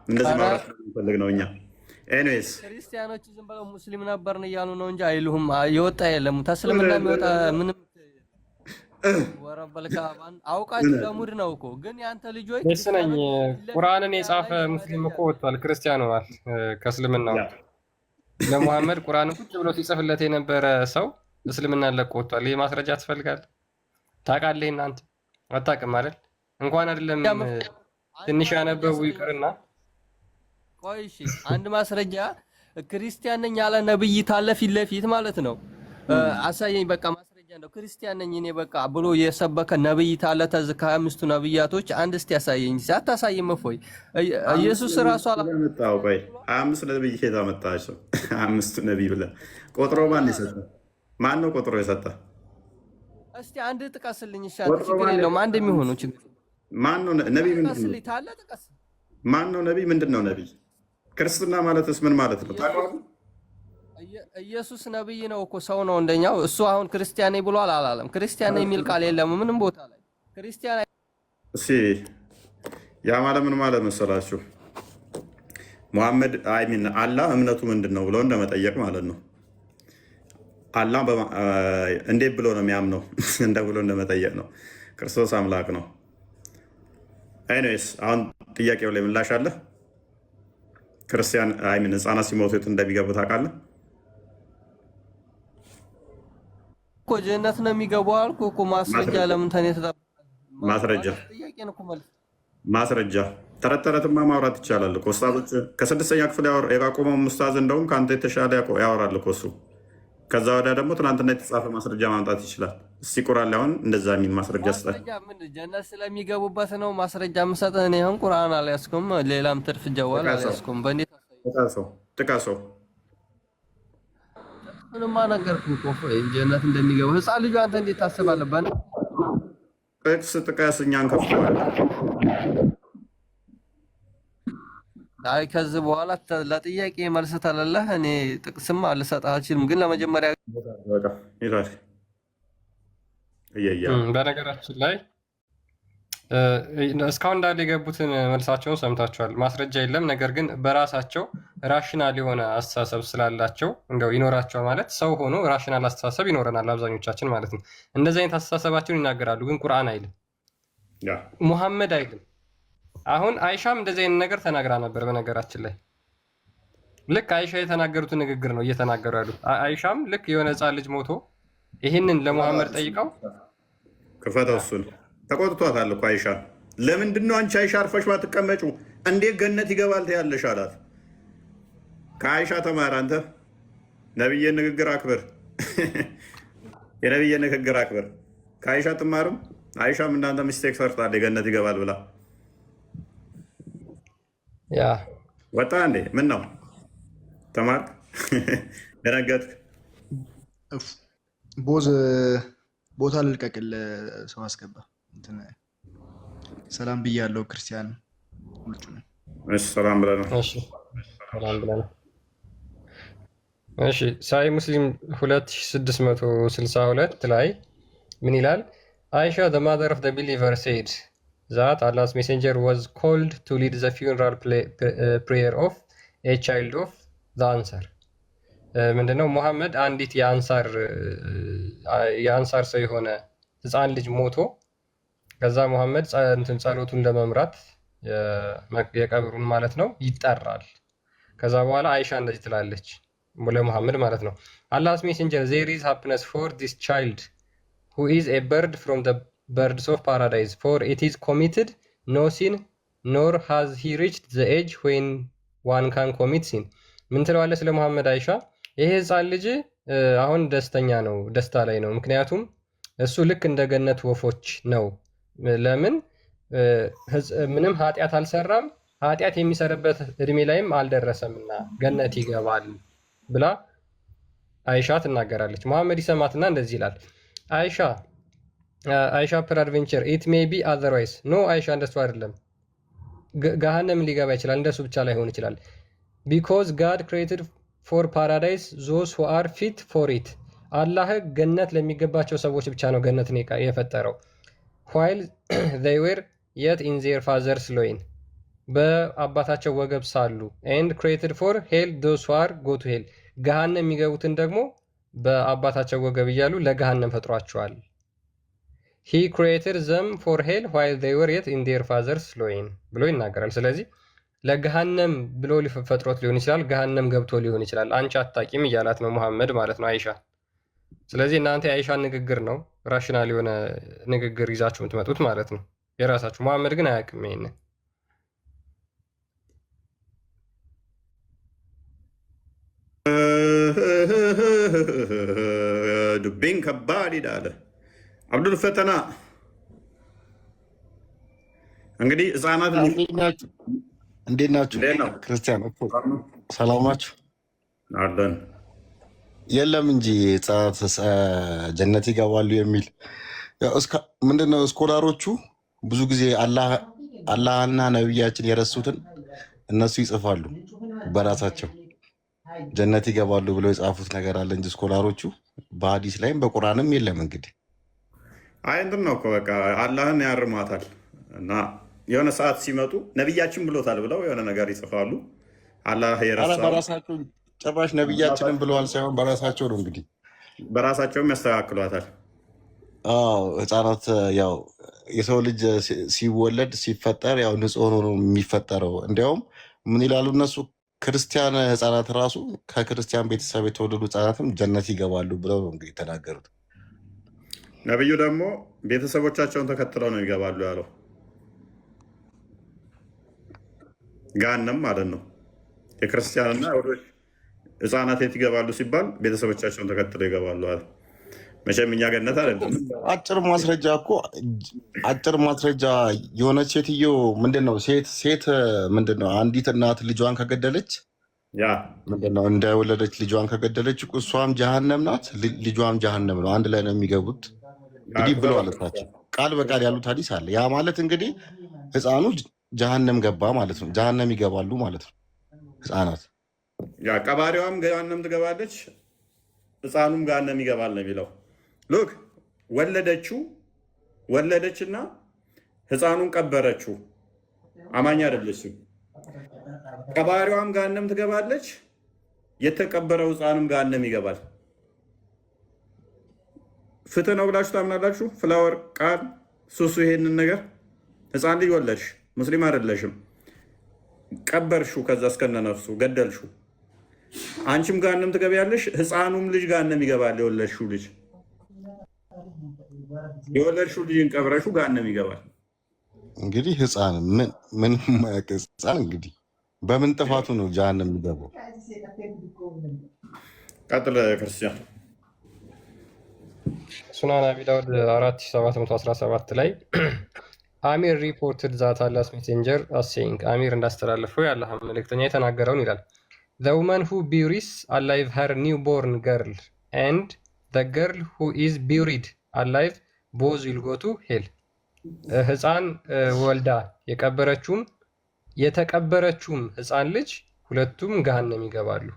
እንደዚህ ኧረ ማውራት ስለምንፈልግ ነው እኛ። Anyways ክርስቲያኖች ዝም ብለው ሙስሊም ነበርን እያሉ ነው እንጂ አይሉህም። የወጣ የለም፣ ተስልምና የሚወጣ ምንም። ወረበል ካባን አውቃችሁ ለ mood ነው እኮ። ግን ያንተ ልጆች ደስ ነኝ። ክርስቲያኖች ፊት ለፊት ቁርአንን ሚዲያ የጻፈ ላይ ሙስሊም እኮ ሸሃዳ ወጥቷል፣ ክርስቲያን ሆኗል ከእስልምና ወጥቶ። ለሙሐመድ ቁርአንን ቁጭ ብሎ ሲጽፍለት የነበረ ሰው እስልምናን ለቆ ወጥቷል። ይህ ማስረጃ ትፈልጋለህ? ታውቃለህ? እናንተ አታውቅም አይደል? እንኳን አይደለም አንድ ትንሽ ማስረጃ ያነበቡ ስጠኝ። ይቅርና ቆይ እሺ፣ አንድ ማስረጃ፣ ክርስቲያን ነኝ ያለ ነብይ ታለ ፊት ለፊት ማለት ነው። አሳየኝ በቃ ማስረጃ ነው። ክርስቲያን ነኝ እኔ በቃ ብሎ የሰበከ ነብይ ታለ ተዝ ከ25ቱ ነብያቶች አንድ እስቲ ያሳየኝ። አታሳይም? እፎይ ኢየሱስ ራሱ አላ መጣው። ቆይ 25 ነቢይ ከየት አመጣቸው? 25ቱ ነቢይ ብለህ ቆጥሮ ማን የሰጠ? ማን ነው ቆጥሮ የሰጠ? እስቲ አንድ ጥቀስልኝ። እሺ አንተ ቆጥሮ ችግር ማን የለውም፣ አንድ የሚሆኑ ችግር ማን ነው ነቢይ? ምንድን ነው? ጥቀስልኝ፣ ታለ ጥቀስ። ማን ነው ነቢይ? ምንድን ነው ነቢይ? ክርስትና ማለትስ ምን ማለት ነው? ታውቀዋለህ? ኢየሱስ ነብይ ነው እኮ፣ ሰው ነው እንደኛው። እሱ አሁን ክርስቲያን ነኝ ብሏል አላለም? ክርስቲያን ነኝ የሚል ቃል የለም ምንም ቦታ ላይ ክርስቲያን። እሺ ያ ማለት ምን ማለት መሰላችሁ? ሙሐመድ፣ I mean አላህ እምነቱ ምንድን ነው ብለው እንደመጠየቅ ማለት ነው። አላህ እንዴት ብሎ ነው የሚያምነው እንደ ብሎ እንደመጠየቅ ነው። ክርስቶስ አምላክ ነው። Anyways አሁን ጥያቄው ላይ ምላሽ አለ። ክርስቲያን፣ I mean ህፃናት ሲሞቱ የት እንደሚገቡ ታውቃለህ? እኮ ጀነት ነው የሚገባው አልኩህ እኮ። ማስረጃ ማስረጃ ለምን ተኔ ተጠብቃለህ? ማስረጃ ማለት ጥያቄን እኮ መልስ። ማስረጃ። ተረት ተረትማ ማውራት ይቻላል እኮ። ኡስታዞች ከስድስተኛ ክፍል ያቆመው ኡስታዝ እንደውም ከአንተ የተሻለ ያወራል እኮ እሱ። ከዛ ወዲያ ደግሞ ትናንትና የተጻፈ ማስረጃ ማምጣት ይችላል። እስቲ ቁርአን ላይ አሁን እንደዛ የሚል ማስረጃ ስጠን። ማስረጃ ምን ጀነት ስለሚገቡበት ነው ማስረጃ የምሰጥህ? እኔ አሁን ቁርአን አልያዝኩም፣ ሌላም ትርፍ ጀዋል ጥቀሰው፣ አልያዝኩም። በእንዴት አሳየህ? ጥቀሰው፣ ጥቀሰው። ምንማ ነገርኩህ እኮ ጀነት እንደሚገቡ ህፃን ልጁ አንተ እንዴት ታስባለህ? ጥቅስ ጥቀስ፣ እኛን ከፍተዋል። አይ ከዚህ በኋላ ለጥያቄ መልስ ተለለህ እኔ ጥቅስም ልሰጥህ አልችልም። ግን ለመጀመሪያ በቃ ይላል እየያ በነገራችን ላይ እስካሁን እንዳለ የገቡትን መልሳቸውን ሰምታችኋል። ማስረጃ የለም። ነገር ግን በራሳቸው rational የሆነ አስተሳሰብ ስላላቸው እንደው ይኖራቸዋል፣ ማለት ሰው ሆኖ rational አስተሳሰብ ይኖረናል አብዛኞቻችን ማለት ነው። እንደዚህ አይነት አስተሳሰባቸውን ይናገራሉ። ግን ቁርአን አይልም፣ ሙሐመድ አይልም። አሁን አይሻም እንደዚህ አይነት ነገር ተናግራ ነበር። በነገራችን ላይ ልክ አይሻ የተናገሩትን ንግግር ነው እየተናገሩ ያሉት። አይሻም ልክ የሆነ ህፃን ልጅ ሞቶ ይህንን ለሙሐመድ ጠይቀው ክፈተው። እሱን ተቆጥቷታል እኮ አይሻ። ለምንድን ነው አንቺ አይሻ አርፈሽ ባትቀመጩ እንዴት ገነት ይገባል ትያለሽ አላት። ከአይሻ ተማር አንተ። ነብዬን ንግግር አክብር፣ የነብዬን ንግግር አክብር። ከአይሻ ትማርም። አይሻም እንዳንተ mistake ሰርታለች ገነት ይገባል ብላ። ወጣ እንዴ? ምን ነው ተማርክ? ደነገጥክ? ቦዝ ቦታ ልልቀቅል፣ ሰው አስገባ። እንትን ሰላም ብያለሁ ክርስቲያን ሁሉ። እሺ ሰላም ብለህ ነው። እሺ ሰላም ብለናል። እሺ ሳሂህ ሙስሊም 2662 ላይ ምን ይላል? አይሻ the mother of the believer said that Allah's messenger was called to lead the funeral prayer of a child of the Ansar። ምንድነው? ሙሐመድ አንዲት የአንሳር ሰው የሆነ ህፃን ልጅ ሞቶ ከዛ ሙሐመድ እንትን ጸሎቱን ለመምራት የቀብሩን ማለት ነው ይጠራል። ከዛ በኋላ አይሻ እንደዚህ ትላለች ለሙሐመድ ማለት ነው፣ "Allah's messenger, there is happiness for this child who is a bird from the birds of paradise, for it is committed no sin, nor has he reached the age when one can commit sin።" ምን ትለዋለች ስለ ሙሐመድ አይሻ? ይሄ ህፃን ልጅ አሁን ደስተኛ ነው፣ ደስታ ላይ ነው። ምክንያቱም እሱ ልክ እንደ ገነት ወፎች ነው። ለምን? ምንም ኃጢአት አልሰራም፣ ኃጢአት የሚሰራበት እድሜ ላይም አልደረሰምና ገነት ይገባል ብላ አይሻ ትናገራለች። መሐመድ ይሰማትና እንደዚህ ይላል፣ አይሻ አይሻ peradventure it may be otherwise። No አይሻ፣ እንደሱ አይደለም። ገሃነም ሊገባ ይችላል፣ እንደሱ ብቻ ላይሆን ይችላል። Because God created for paradise those who are fit for it። አላህ ገነት ለሚገባቸው ሰዎች ብቻ ነው ገነትን የፈጠረው። While they were yet in their father's loin። በአባታቸው ወገብ ሳሉ፣ and created for hell those who are go to hell፣ ገሃነም የሚገቡትን ደግሞ በአባታቸው ወገብ እያሉ ለገሃነም ፈጥሯቸዋል። He created them for hell while they were yet in their father's loin ብሎ ይናገራል። ስለዚህ ለገሃነም ብሎ ፈጥሮት ሊሆን ይችላል፣ ገሃነም ገብቶ ሊሆን ይችላል። አንቺ አታቂም እያላት ነው ሙሐመድ ማለት ነው አይሻ። ስለዚህ እናንተ የአይሻን ንግግር ነው rational የሆነ ንግግር ይዛችሁ የምትመጡት ማለት ነው የራሳችሁ። ሙሐመድ ግን አያውቅም ይሄንን። ዱቤን ከባድ ይላል አብዱል ፈተና። እንግዲህ ህፃናት እንዴት ናችሁ? እንዴት ነው? ክርስቲያን ሰላም ናችሁ? አለን። የለም እንጂ ህጻናት ጀነት ይገባሉ የሚል ያው ምንድነው scholar ኦቹ ብዙ ጊዜ አላህና ነቢያችን የረሱትን እነሱ ይጽፋሉ በራሳቸው ጀነት ይገባሉ ብለው የጻፉት ነገር አለ እንጂ scholar ኦቹ በሀዲስ ላይም በቁርአንም የለም። እንግዲህ አይ እንትን ነው እኮ በቃ አላህን ያርሟታል እና የሆነ ሰዓት ሲመጡ ነቢያችን ብሎታል ብለው የሆነ ነገር ይጽፋሉ። አላህ ኧረ የረሳው በራሳቸው ጭራሽ ነቢያችንን ብለዋል ሳይሆን በራሳቸው ነው እንግዲህ። በራሳቸውም ያስተካክሏታል። አዎ ህፃናት ያው የሰው ልጅ ሲወለድ ሲፈጠር ያው ንጹሕ ሆኖ ነው የሚፈጠረው። እንዲያውም ምን ይላሉ እነሱ፣ ክርስቲያን ህፃናት ራሱ ከክርስቲያን ቤተሰብ የተወለዱ ህፃናትም ጀነት ይገባሉ ብለው ነው እንግዲህ የተናገሩት። ነቢዩ ደግሞ ቤተሰቦቻቸውን ተከትለው ነው ይገባሉ ያለው፣ ገሃነም ማለት ነው። የክርስቲያንና ህፃናት የት ይገባሉ ሲባል ቤተሰቦቻቸውን ተከትለው ይገባሉ አለ። መቼም እኛ ገነት አይደለም። አጭር ማስረጃ እኮ አጭር ማስረጃ የሆነች ሴትዮ ምንድን ነው ሴት ሴት ምንድን ነው አንዲት እናት ልጇን ከገደለች ያ ምንድን ነው እንደወለደች ልጇን ከገደለች እሷም ጀሃነም ናት፣ ልጇም ጀሃነም ነው። አንድ ላይ ነው የሚገቡት እንግዲህ ብለዋል እሳቸው ቃል በቃል ያሉት ሀዲስ አለ። ያ ማለት እንግዲህ ህፃኑ ጀሃነም ገባ ማለት ነው። ጀሃነም ይገባሉ ማለት ነው ህፃናት። ያ ቀባሪዋም ገሃነም ትገባለች፣ ህፃኑም ገሃነም ይገባል ነው የሚለው። Look ወለደችው፣ ወለደችና ህፃኑን ቀበረችው። አማኝ አይደለችም። ቀባሪዋም ገሃነም ትገባለች፣ የተቀበረው ህፃኑም ገሃነም ይገባል። ፍትህ ነው ብላችሁ ታምናላችሁ? ፍላወር ቃል ሱሱ ይሄንን ነገር ህፃን ልጅ ወለድሽ፣ ሙስሊም አይደለሽም፣ ቀበርሹ፣ ከዛ እስከነነፍሱ ገደልሹ። አንቺም ገሃነም ትገቢያለሽ፣ ህፃኑም ልጅ ገሃነም ይገባል። የወለድሽው ልጅ የወለድሽው ልጅን ቀብረሹ ገሃነም ይገባል። እንግዲህ ህፃን ምን ምን የማያውቅ ህፃን እንግዲህ በምን ጥፋቱ ነው ጀሃነም የሚገባው? ቀጥል ክርስቲያን። ሱናን አቢ ዳውድ 4717 ላይ አሚር reported that Allah's messenger as saying፣ አሚር እንዳስተላለፈው የአላህ መልእክተኛ የተናገረውን ይላል፣ "The woman who buries alive her newborn girl and the girl who is buried alive both will go to hell." ህፃን ወልዳ የቀበረችውም የተቀበረችውም ህፃን ልጅ ሁለቱም ገሃነም ይገባሉ።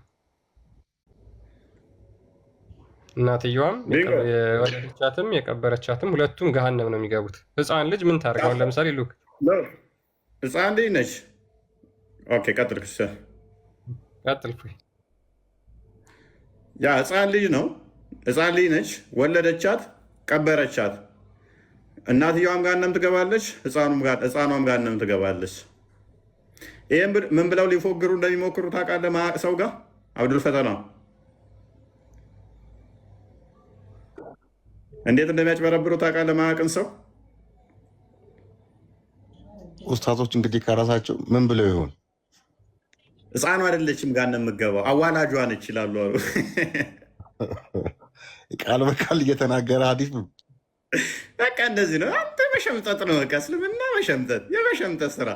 እናትየዋም ቢንጎ። የወለደቻትም የቀበረቻትም ሁለቱም ገሃነም ነው የሚገቡት። ህፃን ልጅ ምን ታርግ? አሁን ለምሳሌ look ህፃን ልጅ ነች። Okay ቀጥል ክርስቲያን። ቀጥል እፎይ። ያ ህፃን ልጅ ነው። ህፃን ልጅ ነች። ወለደቻት፣ ቀበረቻት። እናትየዋም ገሃነም ትገባለች፣ ህፃኗም ገሃነም ትገባለች። ይህም ምን ብለው ሊፎግሩ እንደሚሞክሩ ታውቃለህ? ማያውቅ ሰው ጋር አብዱል ፈተና እንዴት እንደሚያጭበረብሩ ታውቃለህ? ማያውቅን ሰው ኡስታዞች እንግዲህ ከራሳቸው ምን ብለው ይሆን? ህፃኗ አይደለችም ገሃነም የምትገባው አዋላጇ ነች ይላሉ አሉ። ቃል በቃል እየተናገረ ሀዲስ ነው። በቃ እንደዚህ ነው። አንተ መሸምጠጥ ነው። በቃ እስልምና መሸምጠጥ፣ የመሸምጠጥ ስራ።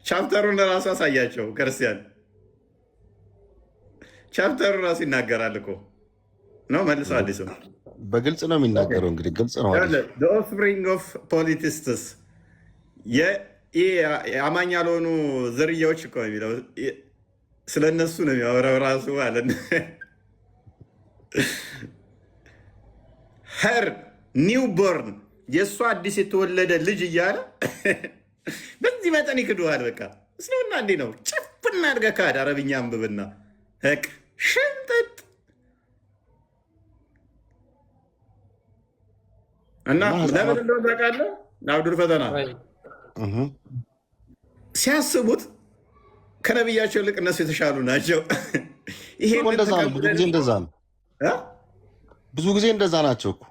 Chapter ኡን ለራሱ አሳያቸው ክርስቲያን። Chapter ኡ ራሱ ይናገራል እኮ ነው። መልሰው አዲሱ በግልጽ ነው የሚናገረው። እንግዲህ ግልጽ ነው ሀዲሱ። Offspring of polytheists፣ አማኝ ያልሆኑ ዝርያዎች እኮ ነው የሚለው። ስለ እነሱ ነው የሚያወራው ራሱ ማለት ነው። Her newborn የእሷ አዲስ የተወለደ ልጅ እያለ በዚህ መጠን ይክዱሃል። በቃ እስልምና እንዲህ ነው። ጭፍና አድርገህ ካድ። አረብኛ አንብብና ህቅ ሽንጥጥ እና ለምን እንደሆነ ታውቃለህ? አብዱል ፈተና ሲያስቡት ከነቢያቸው ይልቅ እነሱ የተሻሉ ናቸው። ይሄ እንደዛ ነው። ብዙ ጊዜ እንደዛ ነው። ብዙ ጊዜ እንደዛ ናቸው እኮ።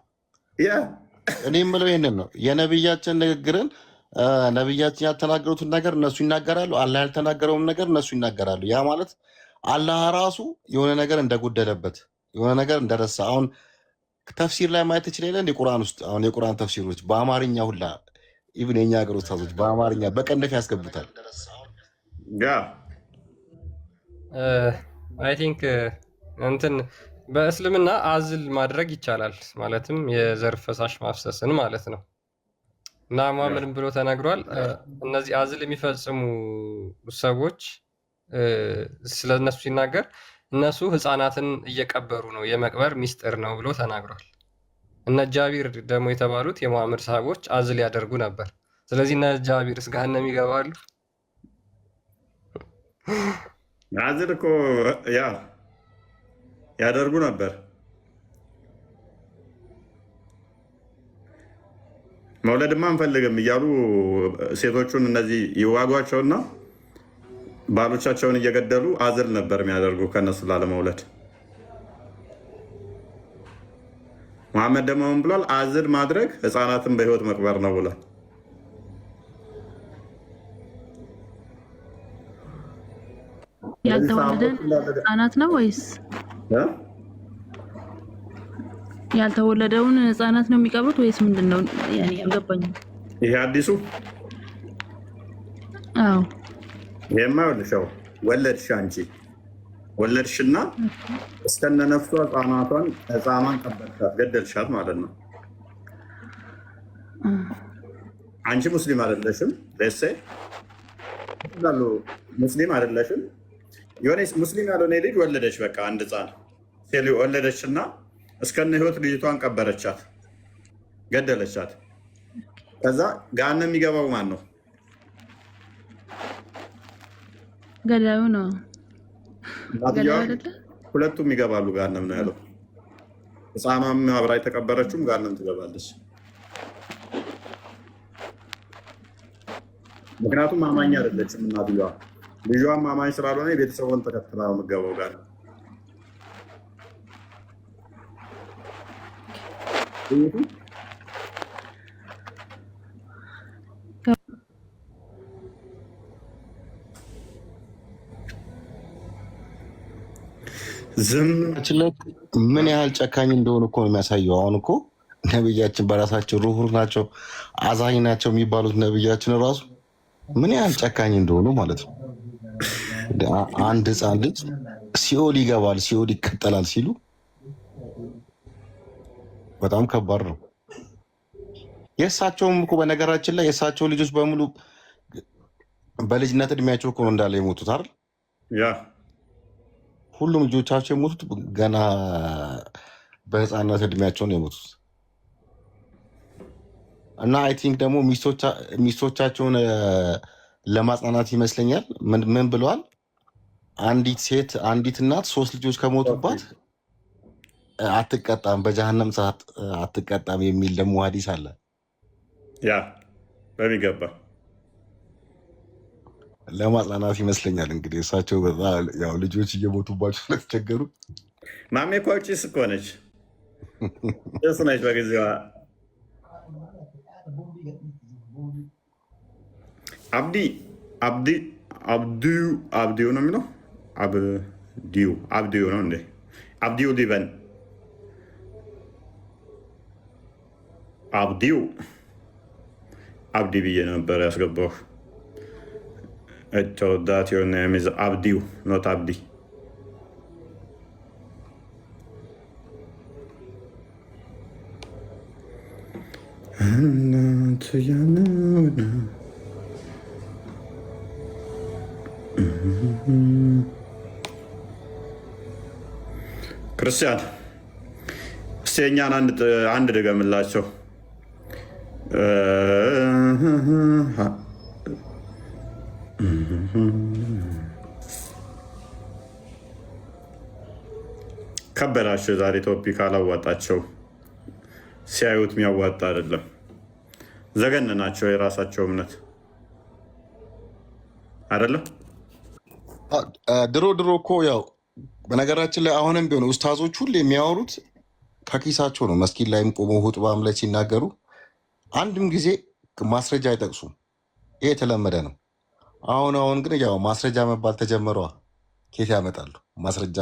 እኔ የምለው ይህንን ነው። የነቢያችን ንግግርን ነቢያችን ያልተናገሩትን ነገር እነሱ ይናገራሉ። አላህ ያልተናገረውን ነገር እነሱ ይናገራሉ። ያ ማለት አላህ ራሱ የሆነ ነገር እንደጎደለበት የሆነ ነገር እንደረሳ። አሁን ተፍሲር ላይ ማየት ትችል የለ እንደ ቁርአን ውስጥ አሁን የቁርአን ተፍሲሮች በአማርኛ ሁላ even የኛ ሀገር ኡስታዞች በአማርኛ በቀንደፍ ያስገቡታል። I think እንትን በእስልምና አዝል ማድረግ ይቻላል። ማለትም የዘር ፈሳሽ ማፍሰስን ማለት ነው። እና ሙሐመድም ብሎ ተናግሯል። እነዚህ አዝል የሚፈጽሙ ሰዎች ስለ እነሱ ሲናገር እነሱ ህፃናትን እየቀበሩ ነው፣ የመቅበር ሚስጥር ነው ብሎ ተናግሯል። እነ ጃቢር ደግሞ የተባሉት የሙሐመድ ሰሃቦች አዝል ያደርጉ ነበር። ስለዚህ እነ ጃቢር ገሃነም ይገባሉ። አዝል እኮ ያ ያደርጉ ነበር። መውለድማ አንፈልግም እያሉ ሴቶቹን እነዚህ ይዋጓቸውና ባሎቻቸውን እየገደሉ አዝል ነበር የሚያደርጉ ከእነሱ ላለመውለድ። መሐመድ ደግሞ ምን ብሏል? አዝል ማድረግ ህፃናትን በህይወት መቅበር ነው ብሏል። ያልተወለደን ህጻናት ነው ወይስ ያልተወለደውን ህጻናት ነው የሚቀብሩት ወይስ ምንድን ነው? ያኔ አልገባኝም። ይሄ አዲሱ አዎ፣ ይሄማ ይኸውልሽ፣ ያው ወለድሽ፣ አንቺ ወለድሽና እስከነ ነፍሷ ህጻናቷን ህፃኗን ቀበርሻት፣ ገደልሻት ማለት ነው። አንቺ ሙስሊም አይደለሽም፣ ሌሴ ላሉ ሙስሊም አይደለሽም። የሆነ ሙስሊም ያልሆነ ልጅ ወለደች። በቃ አንድ ህፃን ሴት ወለደችና እስከነ ህይወት ልጅቷን ቀበረቻት፣ ገደለቻት። ከዛ ገሃነም የሚገባው ማን ነው? ገዳዩ ነው። ገዳዩ አይደለ? ሁለቱም ይገባሉ ገሃነም ነው ያለው። ህፃኗም አብራ የተቀበረችውም ገሃነም ትገባለች። ምክንያቱም አማኝ አይደለችም እናትየዋ። ልጇም አማኝ ስላልሆነ የቤተሰቡን ተከትላ ነው የምትገባው ገሃነም። ዝም ምን ያህል ጨካኝ እንደሆኑ እኮ ነው የሚያሳየው። አሁን እኮ ነብያችን በራሳቸው ሩህሩህ ናቸው፣ አዛኝ ናቸው የሚባሉት ነብያችን ራሱ ምን ያህል ጨካኝ እንደሆኑ ማለት ነው። አንድ ህፃን ልጅ ሲኦል ይገባል፣ ሲኦል ይቀጠላል ሲሉ በጣም ከባድ ነው። የእሳቸውም እኮ በነገራችን ላይ የእሳቸው ልጆች በሙሉ በልጅነት እድሜያቸው እኮ ነው እንዳለ የሞቱት አይደል? ያ ሁሉም ልጆቻቸው የሞቱት ገና በህፃንነት እድሜያቸው ነው የሞቱት። እና I think ደግሞ ሚስቶቻቸውን ለማጽናናት ይመስለኛል ምን ብለዋል? አንዲት ሴት አንዲት እናት ሶስት ልጆች ከሞቱባት አትቀጣም፣ በጀሃነም እሳት አትቀጣም የሚል ደግሞ ሀዲስ አለ። ያ በሚገባ ለማጽናናት ይመስለኛል እንግዲህ እሳቸው በጣም ያው ልጆች እየሞቱባቸው ስለተቸገሩ። ማሜ እኮ ጭስ እኮ ነች፣ ጭስ ነች በጊዜዋ። አብዲ አብዲ አብዲዩ አብዲዩ ነው የሚለው፣ አብዲዩ አብዲዩ ነው እንዴ? አብዲዩ ሊበን አብዲዩ አብዲ ብዬ ነበር ያስገባው። That your name is አብዲዩ not አብዲ። ክርስቲያን እስቲ የእኛን አንድ ድገምላቸው። ከበዳቸው። ዛሬ topic አላዋጣቸው። ሲያዩት የሚያዋጣ አይደለም። ዘገነናቸው። የራሳቸው እምነት አይደለም። ድሮ ድሮ እኮ ያው በነገራችን ላይ አሁንም ቢሆን ኡስታዞች ሁሉ የሚያወሩት ከኪሳቸው ነው። መስጊድ ላይም ቆሞ ሁጥባም ላይ ሲናገሩ አንድም ጊዜ ማስረጃ አይጠቅሱም። ይሄ የተለመደ ነው። አሁን አሁን ግን ያው ማስረጃ መባል ተጀመሯ። ኬት ያመጣሉ? ማስረጃ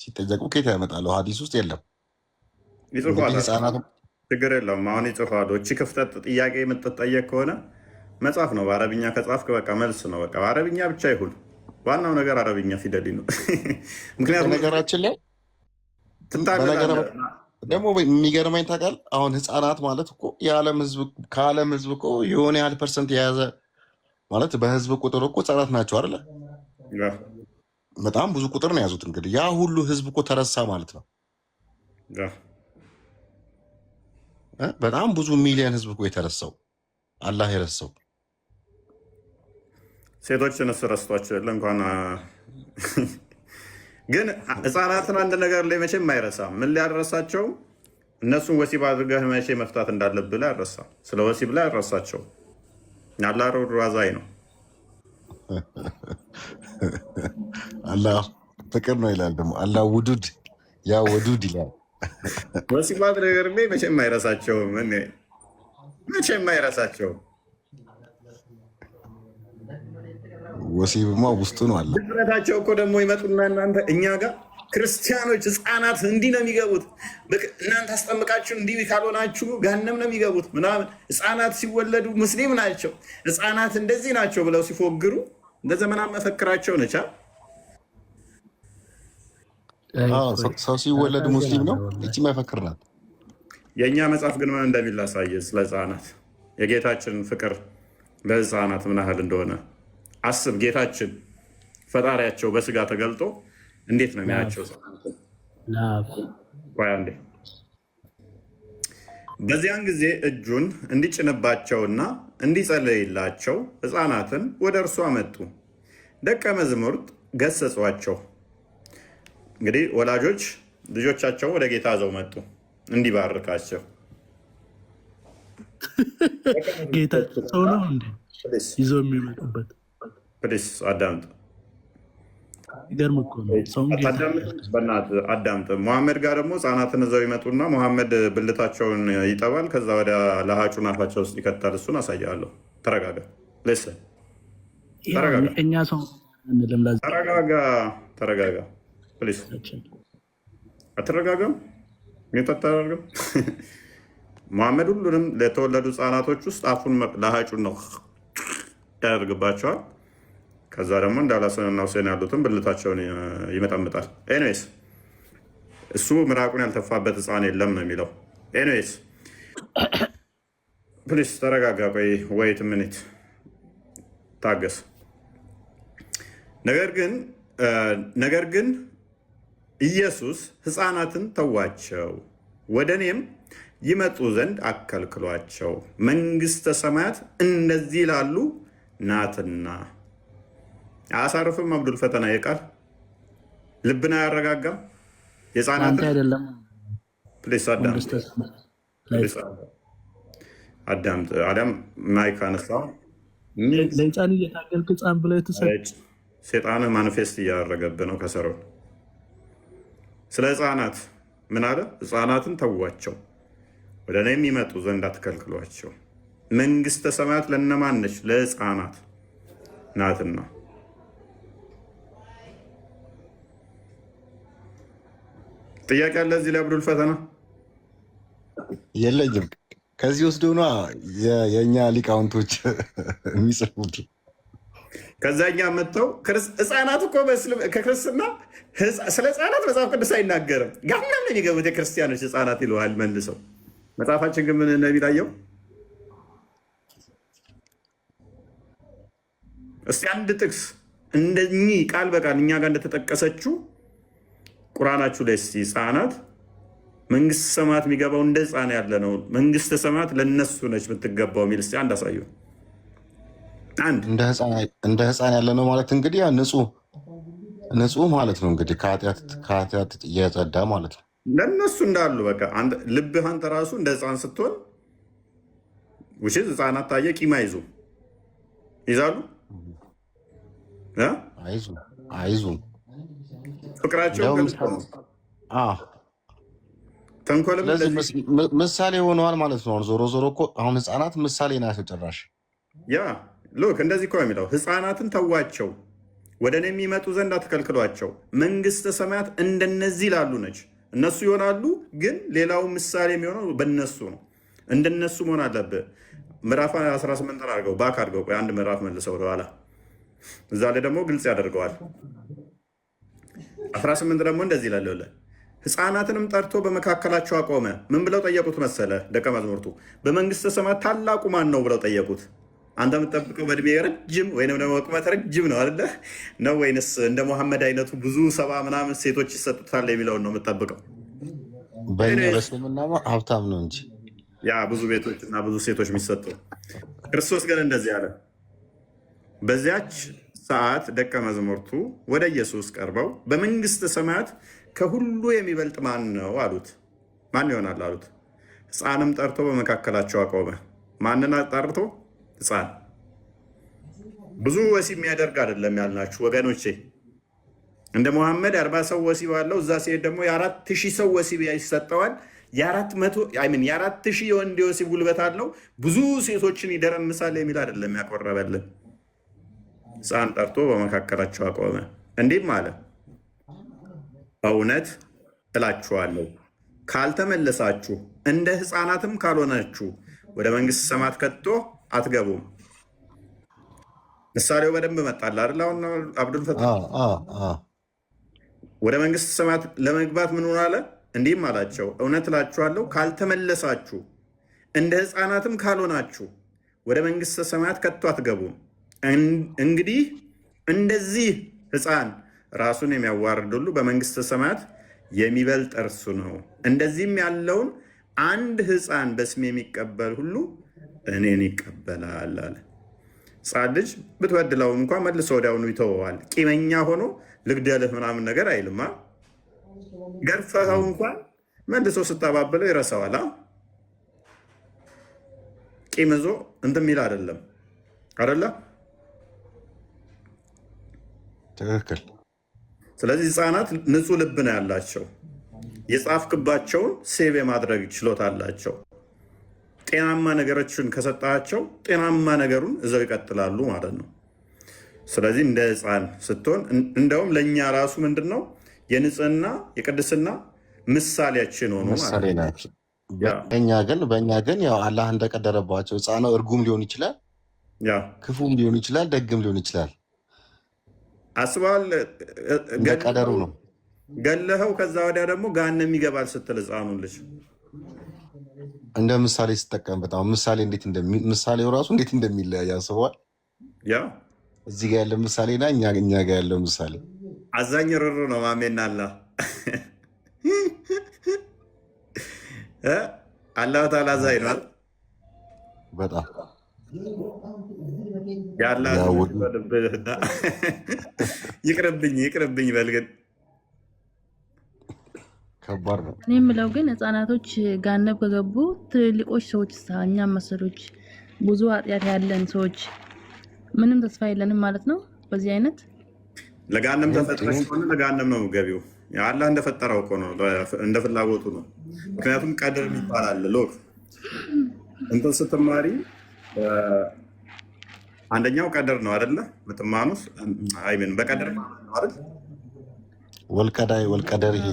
ሲጠየቁ ኬት ያመጣሉ? ሀዲስ ውስጥ የለም። እንግዲህ ይጽፏል። ህፃናት ችግር የለውም። አሁን ይጽፋሉ። እቺ ክፍተት ጥያቄ የምትጠየቅ ከሆነ መጻፍ ነው። በአረብኛ ከጻፍክ በቃ መልስ ነው። በቃ በአረብኛ ብቻ ይሁን። ዋናው ነገር አረብኛ ፊደል ነው። ምክንያቱም በነገራችን ላይ ትታገላለህ። ደግሞ የሚገርመኝ ታውቃለህ፣ አሁን ህፃናት ማለት እኮ የዓለም ህዝብ ከዓለም ህዝብ እኮ የሆነ ያህል percent የያዘ ማለት በህዝብ ቁጥር እኮ ህፃናት ናቸው አይደለ? በጣም ብዙ ቁጥር ነው የያዙት። እንግዲህ ያ ሁሉ ህዝብ እኮ ተረሳ ማለት ነው። እ? በጣም ብዙ ሚሊዮን ህዝብ እኮ የተረሳው፣ አላህ የረሳው። ሴቶችን ረስቷቸው የለ እንኳን ግን ህፃናትን አንድ ነገር ላይ መቼም አይረሳም። ምን ሊያረሳቸው እነሱን ወሲብ አድርገህ መቼ መፍታት እንዳለብህ ላይ አይረሳም። ስለ ወሲብ ላይ አይረሳቸው። አላህ ሩህሩህ አዛኝ ነው። አላህ ፍቅር ነው ይላል። ደግሞ አላህ ውዱድ ያ ወዱድ ይላል። ወሲብ ነገር ላይ መቼም አይረሳቸውም። እኔ መቼም አይረሳቸውም። ወሲብማ ውስጡ ነው አለ። ድፍረታቸው እኮ ደግሞ ይመጡና እናንተ እኛ ጋር ክርስቲያኖች ህፃናት እንዲህ ነው የሚገቡት፣ እናንተ አስጠምቃችሁ እንዲህ ካልሆናችሁ ገሃነም ነው የሚገቡት ምናምን፣ ህፃናት ሲወለዱ ሙስሊም ናቸው፣ ህፃናት እንደዚህ ናቸው ብለው ሲፎግሩ እንደ ዘመና መፈክራቸው ነቻ። አዎ፣ ሰው ሲወለድ ሙስሊም ነው። እቺ መፈክር ናት። የእኛ መጽሐፍ ግን ምን እንደሚል ላሳየህ ስለ ህፃናት፣ የጌታችን ፍቅር ለህፃናት ምን ያህል እንደሆነ አስብ። ጌታችን ፈጣሪያቸው በስጋ ተገልጦ እንዴት ነው የሚያቸው ህፃናትን? ቆይ አንዴ። በዚያን ጊዜ እጁን እንዲጭንባቸውና እንዲጸልይላቸው ህፃናትን ወደ እርሱ አመጡ። ደቀ መዛሙርት ገሰጿቸው። እንግዲህ ወላጆች ልጆቻቸው ወደ ጌታ ይዘው መጡ እንዲባርካቸው። ጌታ ሰው ነው እንዴ ይዞ የሚመጡበት? Please አዳምጥ። ይገርም እኮ ነው። ሰውን ጌታ አታዳምጥም? በእናትህ አዳምጥ። መሐመድ ጋር ደግሞ ህጻናትን እዘው ይመጡና መሐመድ ብልታቸውን ይጠባል። ከዛ ወዲያ ለሀጩን አፋቸው ውስጥ ይከታል። እሱን አሳያለሁ። ተረጋጋ። Listen፣ ተረጋጋ፣ እኛ ሰው አንልም። ተረጋጋ፣ ተረጋጋ። Please አትረጋጋም? Mute አታደርግም? መሐመድ ሁሉንም ለተወለዱ ህጻናቶች ውስጥ አፉን ለሀጩን ነው ያደርግባቸዋል። ከዛ ደግሞ እንደ አልሐሰንና ሁሴን ያሉትን ብልታቸውን ይመጠምጣል። Anyways እሱ ምራቁን ያልተፋበት ህፃን የለም ነው የሚለው። Anyways please ተረጋጋ። ቆይ wait a minute፣ ታገስ። ነገር ግን ኢየሱስ ህፃናትን ተዋቸው፣ ወደ እኔም ይመጡ ዘንድ አትከልክሏቸው፣ መንግስተ ሰማያት እንደዚህ ላሉ ናትና። አያሳርፍም? አብዱል ፈተና የቃል ልብን አያረጋጋም? አንተ የህፃናትን አይደለም Please አዳምጥ፣ መንግስተ ሰማያት Please አዳምጥ። አዳም mic አነሳው። ለህፃን እየታገልክ ህፃን ብለህ ትሰ ሴጣንህ manifest እያደረገብህ ነው ከሰረው። ስለ ህፃናት ምን አለ? ህፃናትን ተዋቸው፣ ወደ እኔ የሚመጡ ዘንድ አትከልክሏቸው። መንግስተ ሰማያት ለእነማን ነች? ለህፃናት ናትና። ጥያቄ አለ እዚህ ላይ አብዱል ፈተና? የለኝም። ከዚህ ወስዶ ነዋ የእኛ ሊቃውንቶች የሚጽፉት። ከዛኛ መጥተው ህፃናት እኮ ከክርስትና ስለ ህፃናት መጽሐፍ ቅዱስ አይናገርም። ገሃነም ነው የሚገቡት የክርስቲያኖች ህፃናት ይለዋል መልሰው። መጽሐፋችን ግን ምን እንደሚል አየው። እስቲ አንድ ጥቅስ እንደኚህ ቃል በቃል እኛ ጋር እንደተጠቀሰችው ቁርአናችሁ ላይ እስቲ ህፃናት መንግስተ ሰማያት የሚገባው እንደ ህፃን ያለ ነው። መንግስተ ሰማያት ለነሱ ነች የምትገባው የሚል እስኪ አንድ አሳዩ። አንድ እንደ ህፃን ያለ ነው ማለት እንግዲህ ያ ንጹህ ንጹህ ማለት ነው እንግዲህ ከኃጢአት እየጸዳ ማለት ነው። ለነሱ እንዳሉ በቃ ልብህ አንተ ራሱ እንደ ህፃን ስትሆን ውሽ ህፃናት ታየ ቂም አይዙ ይዛሉ እ? አይዙም አይዙም። ፍቅራቸው እንደውም ግልጽ ነው። አዎ፣ ተንኮልም ስለዚህ እንደዚህ ምሳሌ ሆነዋል ማለት ነው። አሁን ዞሮ ዞሮ እኮ አሁን ህፃናት ምሳሌ ናቸው ጭራሽ። Yeah, look፣ እንደዚህ እኮ ነው የሚለው፣ ህፃናትን ተዋቸው፣ ወደ እኔ የሚመጡ ዘንድ አትከልክሏቸው፣ መንግስተ ሰማያት እንደነዚህ ላሉ ነች። እነሱ ይሆናሉ፣ ግን ሌላው ምሳሌ የሚሆነው በእነሱ ነው። እንደነሱ መሆን አለብህ። ምዕራፍ 18 አድርገው back አድርገው፣ ቆይ አንድ ምዕራፍ መልሰው ወደኋላ፣ እዛ ላይ ደግሞ ግልጽ ያደርገዋል። 18 ደግሞ እንደዚህ ይላል፣ ይኸውልህ፣ ህፃናትንም ጠርቶ በመካከላቸው አቆመ። ምን ብለው ጠየቁት መሰለ? ደቀ መዛሙርቱ በመንግስተ ሰማያት ታላቁ ማን ነው ብለው ጠየቁት። አንተ የምትጠብቀው በእድሜ ረጅም ወይንም ደግሞ በቁመት ረጅም ነው አይደለ? ነው ወይንስ እንደ መሐመድ አይነቱ ብዙ 70 ምናምን ሴቶች ይሰጡታል የሚለውን ነው የምትጠብቀው? በእኛ Anyways፣ በእስልምናማ ሀብታም ነው እንጂ። ያ ብዙ ቤቶች እና ብዙ ሴቶች የሚሰጡ። ክርስቶስ ግን እንደዚህ አለ። በዚያች ሰዓት ደቀ መዛሙርቱ ወደ ኢየሱስ ቀርበው በመንግስተ ሰማያት ከሁሉ የሚበልጥ ማን ነው አሉት። ማን ይሆናል አሉት። ሕፃንም ጠርቶ በመካከላቸው አቆመ። ማንን ጠርቶ? ሕፃን። ብዙ ወሲብ የሚያደርግ አይደለም ያልናችሁ ወገኖቼ። እንደ መሐመድ 40 ሰው ወሲብ አለው። እዛ ሲሄድ ደግሞ የ4,000 ሰው ወሲብ ይሰጠዋል። የ400፣ I mean፣ የ4,000 የወንድ የወሲብ ጉልበት አለው። ብዙ ሴቶችን ይደረምሳል የሚል አይደለም ያቆረበልን። ሕፃን ጠርቶ በመካከላቸው አቆመ፣ እንዲህም አለ፣ እውነት እላችኋለሁ ካልተመለሳችሁ እንደ ሕፃናትም ካልሆናችሁ ወደ መንግስተ ሰማያት ከቶ አትገቡም። ምሳሌው በደንብ መጣል አይደል? አሁን አብዱል ፈታ አዎ። ወደ መንግስተ ሰማያት ለመግባት ምን ሆነ አለ? እንዲህም አላቸው፣ እውነት እላችኋለሁ ካልተመለሳችሁ እንደ ሕፃናትም ካልሆናችሁ ወደ መንግስተ ሰማያት ከቶ አትገቡም። እንግዲህ እንደዚህ ሕፃን ራሱን የሚያዋርድ ሁሉ በመንግስተ ሰማያት የሚበልጥ እርሱ ነው። እንደዚህም ያለውን አንድ ሕፃን በስሜ የሚቀበል ሁሉ እኔን ይቀበላል አለ። ሕፃን ልጅ ብትበድለው እንኳ መልሶ ወዲያውኑ ይተወዋል። ቂመኛ ሆኖ ልግደልህ ምናምን ነገር አይልማ። ገርፈኸው እንኳን መልሶ ስታባብለው ይረሳዋል። ቂም ይዞ እንትን የሚል አይደለም፣ አይደለ? ትክክል። ስለዚህ ህፃናት ንጹህ ልብ ነው ያላቸው። የጻፍክባቸውን save የማድረግ ችሎታ አላቸው። ጤናማ ነገሮችን ከሰጣቸው ጤናማ ነገሩን እዘው ይቀጥላሉ ማለት ነው። ስለዚህ እንደ ህፃን ስትሆን እንደውም ለእኛ ራሱ ምንድን ነው የንጽህና የቅድስና ምሳሌያችን ሆኑ ማለት ምሳሌ ነው። ናቸው። በእኛ ግን ያው አላህ እንደቀደረባቸው ህፃኑ እርጉም ሊሆን ይችላል፣ ክፉም ሊሆን ይችላል፣ ደግም ሊሆን ይችላል። አስበዋል። እንደ ቀደሩ ነው። ገለኸው ከዛ ወዲያ ደግሞ ገሃነም ይገባል ስትል ህፃኑን ልጅ እንደ ምሳሌ ስጠቀምበት አሁን ምሳሌ እንዴት ምሳሌው ራሱ እንዴት እንደሚለያይ አስበዋል። እዚህ ጋር ያለ ምሳሌ እና እኛ ጋር ያለው ምሳሌ። አዛኝ ርሩ ነው ማሜና አላህ እ አላህ ተዓላ አዛኝ ነው አይደል? በጣም። የአላህ ያው ልብህና ይቅርብኝ ይቅርብኝ በል ግን። ከባድ ነው። እኔ የምለው ግን ህጻናቶች ገሃነም ከገቡ ትልልቆች ሰዎች እኛም መሰሎች ብዙ ኃጢአት ያለን ሰዎች ምንም ተስፋ የለንም ማለት ነው። በዚህ አይነት ለገሃነም ተፈጥረሽ ይህን ከሆነ ለገሃነም ነው ገቢው። አላህ እንደፈጠረው እኮ ነው፣ እንደ ፍላጎቱ ነው። ምክንያቱም ቀድር የሚባል አለ። Look፣ እንትን ስትማሪ አንደኛው ቀድር ነው አይደለ? ምትማኑስ፣ I mean፣ በቀድር ማለት ነው አይደል? ወልቀዳይ ወልቀደር ይሄ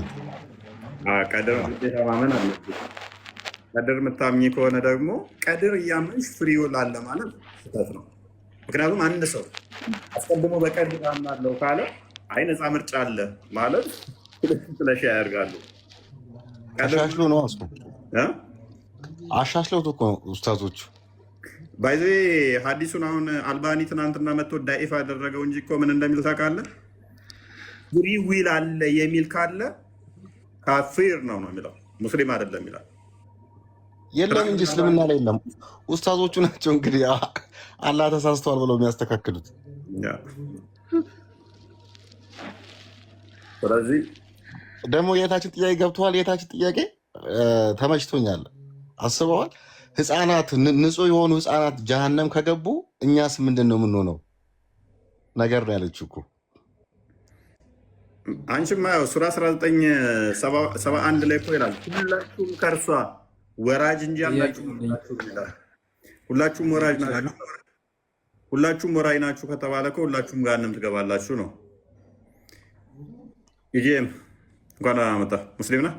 ቀድር ግዴታ ማመን አለብሽ። ቀድር የምታምኚ ከሆነ ደግሞ ቀድር እያመንሽ free will አለ ማለት ስህተት ነው። ምክንያቱም አንድ ሰው አስቀድሞ በቀድር አምናለሁ ካለ አይ ነፃ ምርጫ አለ ማለት ስለሻ ያደርጋሉ። ቀድር አሻሽሎ ነው እሱ እ? አሻሽለውት እኮ ነው ኡስታዞቹ። By the way፣ ሀዲሱን አሁን አልባኒ ትናንትና መጥቶ ዳኢፍ አደረገው እንጂ እኮ ምን እንደሚል ታውቃለህ? Free will አለ የሚል ካለ ካፊር ነው ነው የሚለው። ሙስሊም አይደለም ይላል። የለም እንጂ እስልምና ላይ የለም። ኡስታዞቹ ናቸው እንግዲህ አላህ ተሳስተዋል ብለው የሚያስተካክሉት። Yeah። ስለዚህ ደግሞ የታችን ጥያቄ ገብተዋል። የታችን ጥያቄ ተመችቶኛል። አስበዋል። ህፃናት፣ ንጹህ የሆኑ ህፃናት ጀሃነም ከገቡ እኛስ ምንድን ነው የምንሆነው ነገር ነው ያለችው እኮ። አንቺማ ያው ሱራ 1971 ላይ እኮ ይላል ሁላችሁም ከእርሷ ወራጅ እንጂ አንዳችሁም የላችሁም ይላል። ሁላችሁም ወራጅ ናችሁ። ሁላችሁም ወራጅ ናችሁ ከተባለ እኮ ሁላችሁም ገሃነም ትገባላችሁ ነው። ኢጂኤም እንኳን ደህና መጣህ። ሙስሊም ነህ?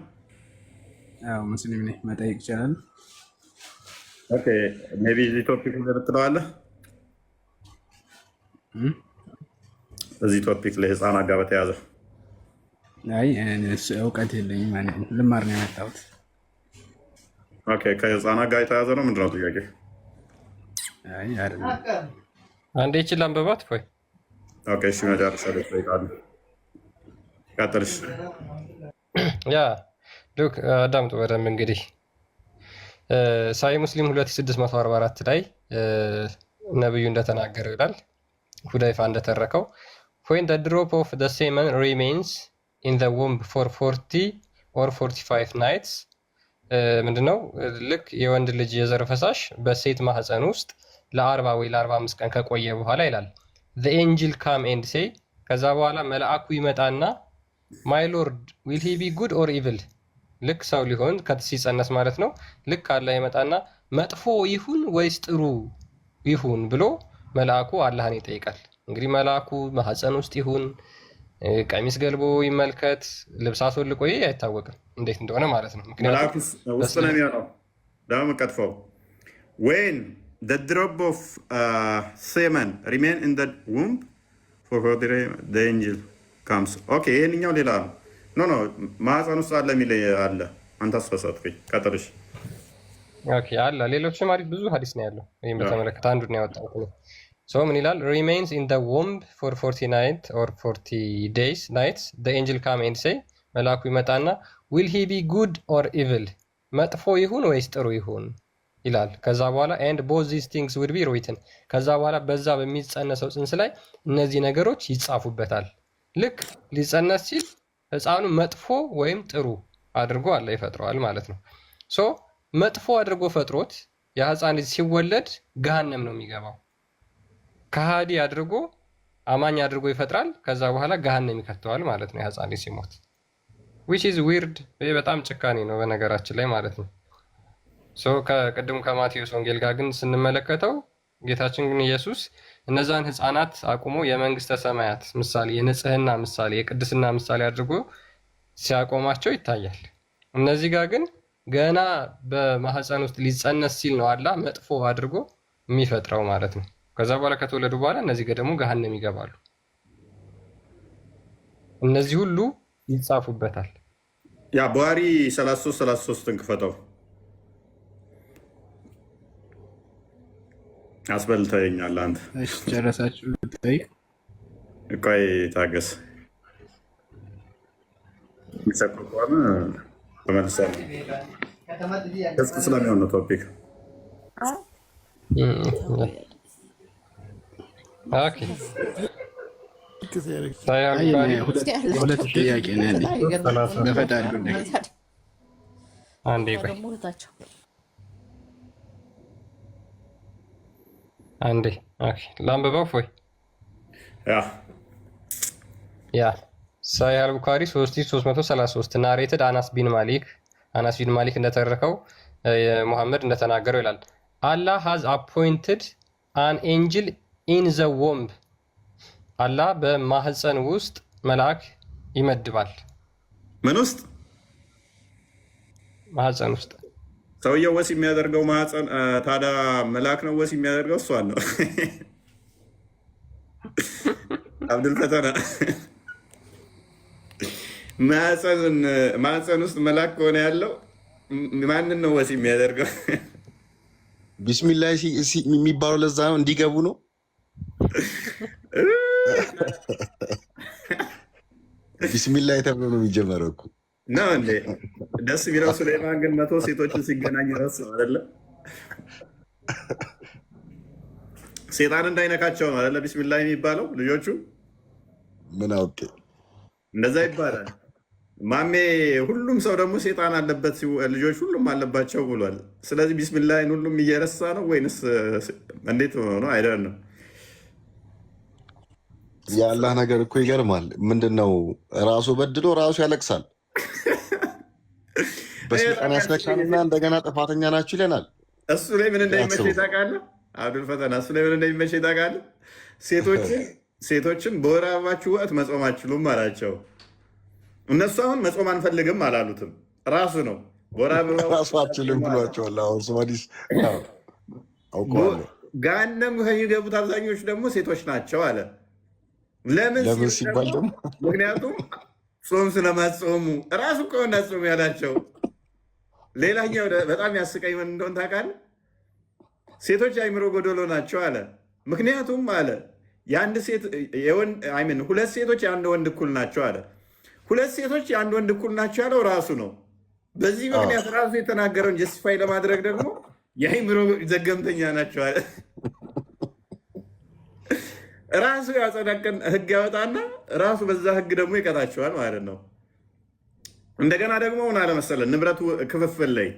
ያው ሙስሊም ነኝ። መጠየቅ ይቻላል? Okay፣ maybe እዚህ topic ላይ ብትለዋለህ። እዚህ topic ላይ ህፃናት ጋር በተያዘ። አይ፣ እኔ እሱ እውቀት የለኝም። እኔ ልማር ነው የመጣሁት። Okay፣ ከህፃናት ጋር የተያዘ ነው። ምንድነው ጥያቄ? አይ፣ አይደለም። አንዴ ይችል አንብባት ወይ? Okay፣ እሺ፣ መጨረሻ ላይ ትጠይቃለህ። ቀጥልሽ። Yeah, look፣ አዳምጡ በደንብ። እንግዲህ ሳሂህ ሙስሊም 2644 ላይ ነብዩ እንደተናገረው ይላል፣ ሁዳይፋ እንደተረከው፣ "When the drop of the semen remains in the womb for 40 or 45 nights" ምንድነው? ልክ የወንድ ልጅ የዘር ፈሳሽ በሴት ማህፀን ውስጥ ለ40 ወይ ለ45 ቀን ከቆየ በኋላ ይላል፣ "the angel come and say" ከዛ በኋላ መልአኩ ይመጣና "My Lord, will he be good or evil?" ልክ ሰው ሊሆን ሲጸነስ ማለት ነው። ልክ አላህ ይመጣና መጥፎ ይሁን ወይስ ጥሩ ይሁን ብሎ መልአኩ አላህን ይጠይቃል። እንግዲህ መልአኩ ማህፀን ውስጥ ይሁን፣ ቀሚስ ገልቦ ይመልከት፣ ልብስ አስወልቆ ይይ አይታወቅም እንዴት እንደሆነ ማለት ነው። ምክንያቱም መልአኩ ውስጥ ነው የሚሆነው። ደግሞ ቀጥፈው "when the drop of semen remain in the womb for the angel comes"። Okay፣ ይሄንኛው ሌላ ነው። No, ማህፀን ውስጥ አለ የሚል አለ። አንተ አሳሳትከኝ። ቀጥልሽ። Okay፣ አለ፣ ሌሎችም አሪፍ ብዙ ሀዲስ ነው ያለው። ይህም በተመለከተ አንዱን ነው ያወጣሁት እኔ። So ምን ይላል? "Remains in the womb for 40 night or 40 days nights, the angel come and say" መልአኩ ይመጣና "will he be good or evil?" መጥፎ ይሁን ወይስ ጥሩ ይሁን ይላል። ከዛ በኋላ "and both these things would be written" ከዛ በኋላ በዛ በሚጸነሰው ጽንስ ላይ እነዚህ ነገሮች ይጻፉበታል። ልክ ሊጸነስ ሲል ህፃኑ መጥፎ ወይም ጥሩ አድርጎ አላህ ይፈጥረዋል ማለት ነው። So መጥፎ አድርጎ ፈጥሮት የህፃን ልጅ ሲወለድ ገሃነም ነው የሚገባው። ከሃዲ አድርጎ፣ አማኝ አድርጎ ይፈጥራል። ከዛ በኋላ ገሃነም ይከተዋል ማለት ነው የህፃን ልጅ ሲሞት፣ which is weird። ይህ በጣም ጭካኔ ነው በነገራችን ላይ ማለት ነው። So ከቅድሙ ከማቴዎስ ወንጌል ጋር ግን ስንመለከተው ጌታችን ግን ኢየሱስ እነዛን ህፃናት አቁሞ የመንግስተ ሰማያት ምሳሌ፣ የንጽህና ምሳሌ፣ የቅድስና ምሳሌ አድርጎ ሲያቆማቸው ይታያል። እነዚህ ጋር ግን ገና በማህፀን ውስጥ ሊጸነስ ሲል ነው አላህ መጥፎ አድርጎ የሚፈጥረው ማለት ነው። ከዛ በኋላ ከተወለዱ በኋላ እነዚህ ጋር ደግሞ ገሃነም ይገባሉ። እነዚህ ሁሉ ይጻፉበታል። Yeah፣ ቡሃሪ 33 33ን ክፈተው። አስበልተኸኛል አንተ። እሺ፣ ጨረሳችሁ? ልጠይቅ? ቆይ ታገስ። የሚቸኩል ከሆነ ተመልሰህ ክፍት ስለሚሆን ነው topic። Okay፣ ሳሂህ አል ቡኻሪ ሁለት ጥያቄ ነው ያለኝ በፈጣሪ ጉዳይ። አንዴ ቆይ፣ አንዴ፣ okay፣ ላንብበው ፎይ። Yeah። Yeah፣ ሳሂህ አልቡኻሪ 3333፣ narrated አናስ ቢን ማሊክ፣ አናስ ቢን ማሊክ እንደተረከው ሙሐመድ እንደተናገረው ይላል፣ "Allah has appointed an angel in the womb" አላህ በማህፀን ውስጥ መልአክ ይመድባል። ምን ውስጥ? ማህፀን ውስጥ። ሰውየው ወሲብ የሚያደርገው ማህፀን፣ ታዲያ መልአክ ነው ወሲብ የሚያደርገው? እሷን ነው አብዱል ፈተና። ማህፀን ውስጥ መልአክ ከሆነ ያለው ማንን ነው ወሲብ የሚያደርገው? ቢስሚላህ የሚባለው ለዛ ነው፣ እንዲገቡ ነው። ቢስሚላህ ተብሎ ነው የሚጀመረው እኮ። ነው እንዴ? ደስ የሚለው ሱሌማን ግን 100 ሴቶችን ሲገናኝ ረሳው አይደለ? ሴጣን እንዳይነካቸው ነው አይደለ? ቢስሚላ የሚባለው ልጆቹ ምን አውቄ እንደዛ ይባላል። ማሜ ሁሉም ሰው ደግሞ ሴጣን አለበት፣ ልጆች ሁሉም አለባቸው ብሏል። ስለዚህ ቢስሚላህን ሁሉም እየረሳ ነው ወይንስ እንዴት ሆኖ አይደለም ነው? የአላህ ነገር እኮ ይገርማል። ምንድን ነው ራሱ በድሎ ራሱ ያለቅሳል። በስልጣን ያስነካንና እንደገና ጥፋተኛ ናችሁ ይለናል። እሱ ላይ ምን እንደሚመቸኝ ታውቃለህ? አብዱል ፈተና እሱ ላይ ምን እንደሚመቸኝ ታውቃለህ? ሴቶችን በወር አበባችሁ ወቅት መጾም አትችሉም አላቸው። እነሱ አሁን መጾም አንፈልግም አላሉትም። ራሱ ነው በወር አበባ ራሱ አችልም ብሏቸዋል። አሁን ሶማሊስ አውቀዋለሁ። ገሃነም ከሚገቡት አብዛኞቹ ደግሞ ሴቶች ናቸው አለ። ለምን ለምን ሲባል ደግሞ ምክንያቱም ጾም ስለማጾሙ ራሱ እኮ እንዳትጾሙ ያላቸው። ሌላኛው በጣም ያስቀኝ ምን እንደሆነ ታውቃለህ? ሴቶች አይምሮ ጎደሎ ናቸው አለ። ምክንያቱም አለ የአንድ ሴት I mean ሁለት ሴቶች የአንድ ወንድ እኩል ናቸው አለ። ሁለት ሴቶች የአንድ ወንድ እኩል ናቸው ያለው ራሱ ነው። በዚህ ምክንያት ራሱ የተናገረውን justify ለማድረግ ደግሞ የአይምሮ ዘገምተኛ ናቸው አለ። ራሱ ያጸደቀን ህግ ያወጣና ራሱ በዛ ህግ ደግሞ ይቀጣቸዋል ማለት ነው። እንደገና ደግሞ ምን አለ መሰለህ ንብረቱ ክፍፍል ላይ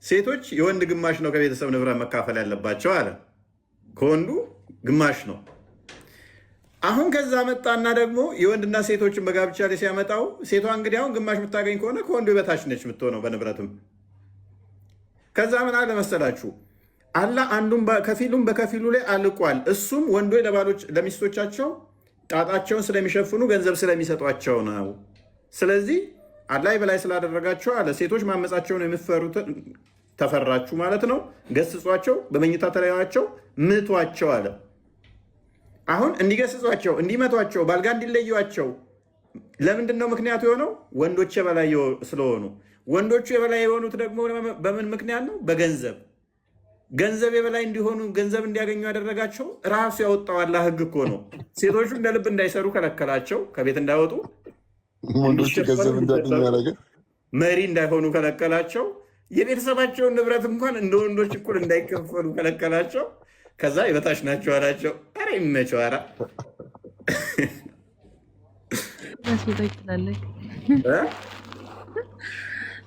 ሴቶች የወንድ ግማሽ ነው ከቤተሰብ ንብረት መካፈል ያለባቸው አለ። ከወንዱ ግማሽ ነው። አሁን ከዛ መጣና ደግሞ የወንድና ሴቶችን በጋብቻ ላይ ሲያመጣው ሴቷ እንግዲህ አሁን ግማሽ የምታገኝ ከሆነ ከወንዱ በታች ነች የምትሆነው በንብረትም። ከዛ ምን አለ መሰላችሁ አላህ አንዱን ከፊሉን በከፊሉ ላይ አልቋል። እሱም ወንዶች ለባሎች ለሚስቶቻቸው ጣጣቸውን ስለሚሸፍኑ ገንዘብ ስለሚሰጧቸው ነው። ስለዚህ አላህ በላይ ስላደረጋቸው አለ ሴቶች ማመፃቸውን የምትፈሩትን ተፈራችሁ ማለት ነው። ገስጿቸው፣ በመኝታ ተለያቸው፣ ምቷቸው አለ። አሁን እንዲገስጿቸው፣ እንዲመቷቸው፣ ባልጋ እንዲለዩቸው ለምንድን ነው ምክንያቱ የሆነው? ወንዶች የበላይ ስለሆኑ። ወንዶቹ የበላይ የሆኑት ደግሞ በምን ምክንያት ነው? በገንዘብ። ገንዘብ የበላይ እንዲሆኑ ገንዘብ እንዲያገኙ ያደረጋቸው ራሱ ያወጣው አላህ ህግ እኮ ነው። ሴቶቹ እንደ ልብ እንዳይሰሩ ከለከላቸው፣ ከቤት እንዳይወጡ፣ ወንዶቹ ገንዘብ እንዲያገኙ ያደረገ መሪ እንዳይሆኑ ከለከላቸው። የቤተሰባቸውን ንብረት እንኳን እንደ ወንዶች እኩል እንዳይከፈሉ ከለከላቸው። ከዛ የበታች ናቸው አላቸው። ኧረ ይመቸው። ኧረ ለሴቶች ትላለህ።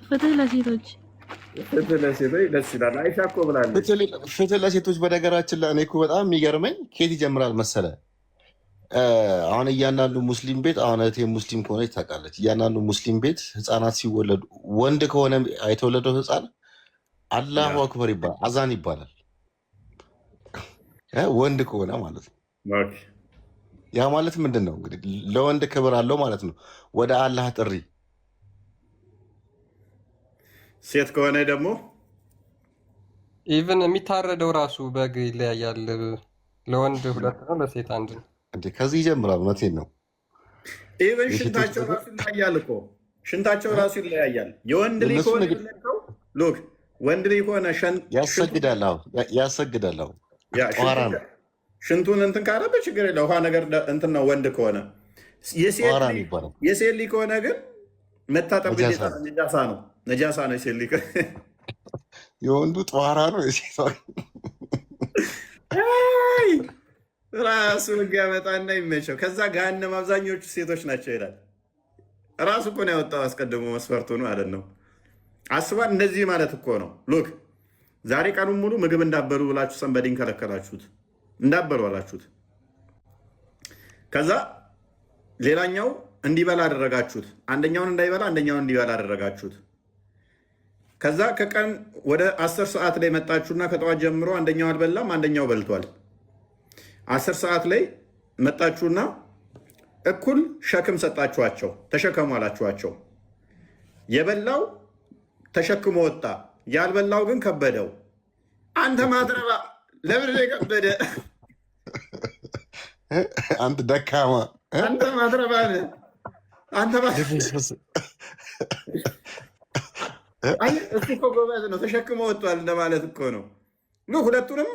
ፍትህ ለሴቶች፣ ፍትህ ለሴቶች ደስ ይላል። አይሻ እኮ ብላለች። ፍትህ ለሴቶች። በነገራችን ላይ እኔ እኮ በጣም የሚገርመኝ ከየት ይጀምራል መሰለ? አሁን እያንዳንዱ ሙስሊም ቤት፣ አሁን እህቴ ሙስሊም ከሆነች ታውቃለች። እያንዳንዱ ሙስሊም ቤት ህፃናት ሲወለዱ ወንድ ከሆነ የተወለደው ህፃን አላሁ አክበር ይባላል፣ አዛን ይባላል። ወንድ ከሆነ ማለት ነው። ያ ማለት ምንድን ነው እንግዲህ ለወንድ ክብር አለው ማለት ነው። ወደ አላህ ጥሪ። ሴት ከሆነ ደግሞ even የሚታረደው ራሱ በግ ይለያያል። ለወንድ ሁለት ነው፣ ለሴት አንድ ነው። እንዴ ከዚህ ይጀምራል። እውነቴን ነው። Even ሽንታቸው ራሱ ይለያያል እኮ ሽንታቸው ራሱ ይለያያል። የወንድ ልጅ ከሆነ look ወንድ ልጅ ከሆነ ያሰግዳል፣ ያሰግዳል። ጧራ ነው። ሽንቱን እንትን ካለበት ችግር የለ፣ ውሃ ነገር እንትን ነው። ወንድ ከሆነ ጧራ ነው ይባላል። የሴት ልጅ ከሆነ ግን መታጠብ ግዴታ ነው። ነጃሳ ነው፣ ነጃሳ ነው የሴት ልጅ። የወንዱ ጧራ ነው፣ የሴቷ ራሱ ህግ ያመጣና ይመቸው። ከዛ ገሃነም አብዛኞቹ ሴቶች ናቸው ይላል። ራሱ እኮ ነው ያወጣው አስቀድሞ መስፈርቱ ነው ማለት ነው። አስቧል። እንደዚህ ማለት እኮ ነው። Look ዛሬ ቀኑን ሙሉ ምግብ እንዳበሉ ብላችሁ somebody ን ከለከላችሁት፣ እንዳበሉ አላችሁት። ከዛ ሌላኛው እንዲበላ አደረጋችሁት። አንደኛውን እንዳይበላ አንደኛውን እንዲበላ አደረጋችሁት። ከዛ ከቀን ወደ 10 ሰዓት ላይ መጣችሁና ከጠዋት ጀምሮ አንደኛው አልበላም፣ አንደኛው በልቷል። 10 ሰዓት ላይ መጣችሁና እኩል ሸክም ሰጣችኋቸው፣ ተሸከሙ አላችኋቸው። የበላው ተሸክሞ ወጣ፣ ያልበላው ግን ከበደው። አንተ ማትረባ ለምን የከበደ? አንተ ደካማ፣ አንተ ማትረባ ነህ። አንተ እሱ እኮ ጎበዝ ነው፣ ተሸክሞ ወጥቷል እንደማለት እኮ ነው። ሁለቱንም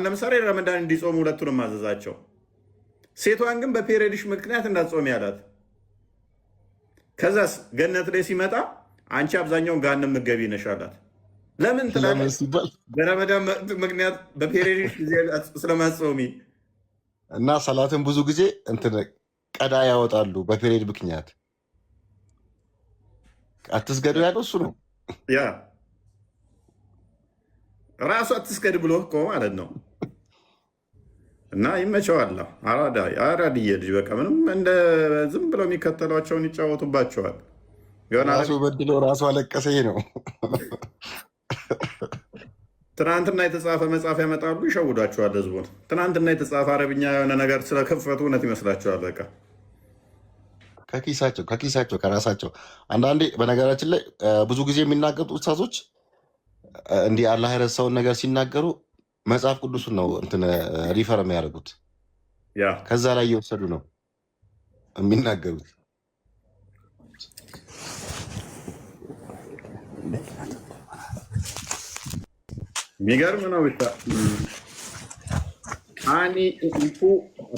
ለምሳሌ ረመዳን እንዲጾሙ ሁለቱንም አዘዛቸው። ሴቷን ግን በ period ሽ ምክንያት እንዳትጾም ያላት። ከዛስ ገነት ላይ ሲመጣ አንቺ አብዛኛውን ገሃነም ምገቢ ነሽ አላት። ለምን ለምን ትላለች? ሲባል በረመዳን ምክንያት በ period ጊዜ ስለማትጾሚ። እና ሰላትን ብዙ ጊዜ እንትን ቀዳ ያወጣሉ በ period ምክንያት። አትስገዱ ያለው እሱ ነው። ያ ራሱ አትስገድ ብሎ እኮ ማለት ነው። እና ይመቸዋል። አራዳ አራድዬ ልጅ በቃ ምንም እንደ ዝም ብለው የሚከተሏቸውን ይጫወቱባቸዋል። የሆነ ራሱ በድሎ ራሱ አለቀሰ። ይሄ ነው። ትናንትና የተጻፈ መጽሐፍ ያመጣሉ፣ ይሸውዷቸዋል ህዝቡን። ትናንትና የተጻፈ አረብኛ የሆነ ነገር ስለከፈቱ እውነት ይመስላቸዋል። በቃ ከኪሳቸው ከራሳቸው። አንዳንዴ በነገራችን ላይ ብዙ ጊዜ የሚናገሩት ኡስታዞች እንዲህ አላህ የረሳውን ነገር ሲናገሩ መጽሐፍ ቅዱሱን ነው እንትን refer የሚያደርጉት። ከዛ ላይ እየወሰዱ ነው የሚናገሩት። የሚገርም ነው። ብቻ አኒ እንኩ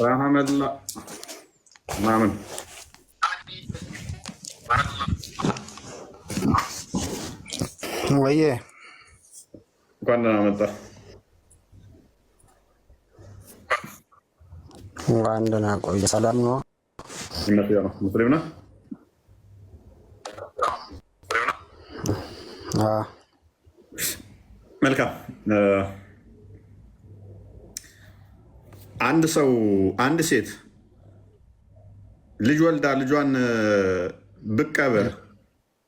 ረሃመላ ምናምን። ወዬ። እንኳን ደህና መጣ። እንኳን ደህና ቆየ። ሰላም ነው? ይመስገን ነው። ሙስሊም ነህ? አዎ። መልካም። አንድ ሰው አንድ ሴት ልጅ ወልዳ ልጇን ብቀብር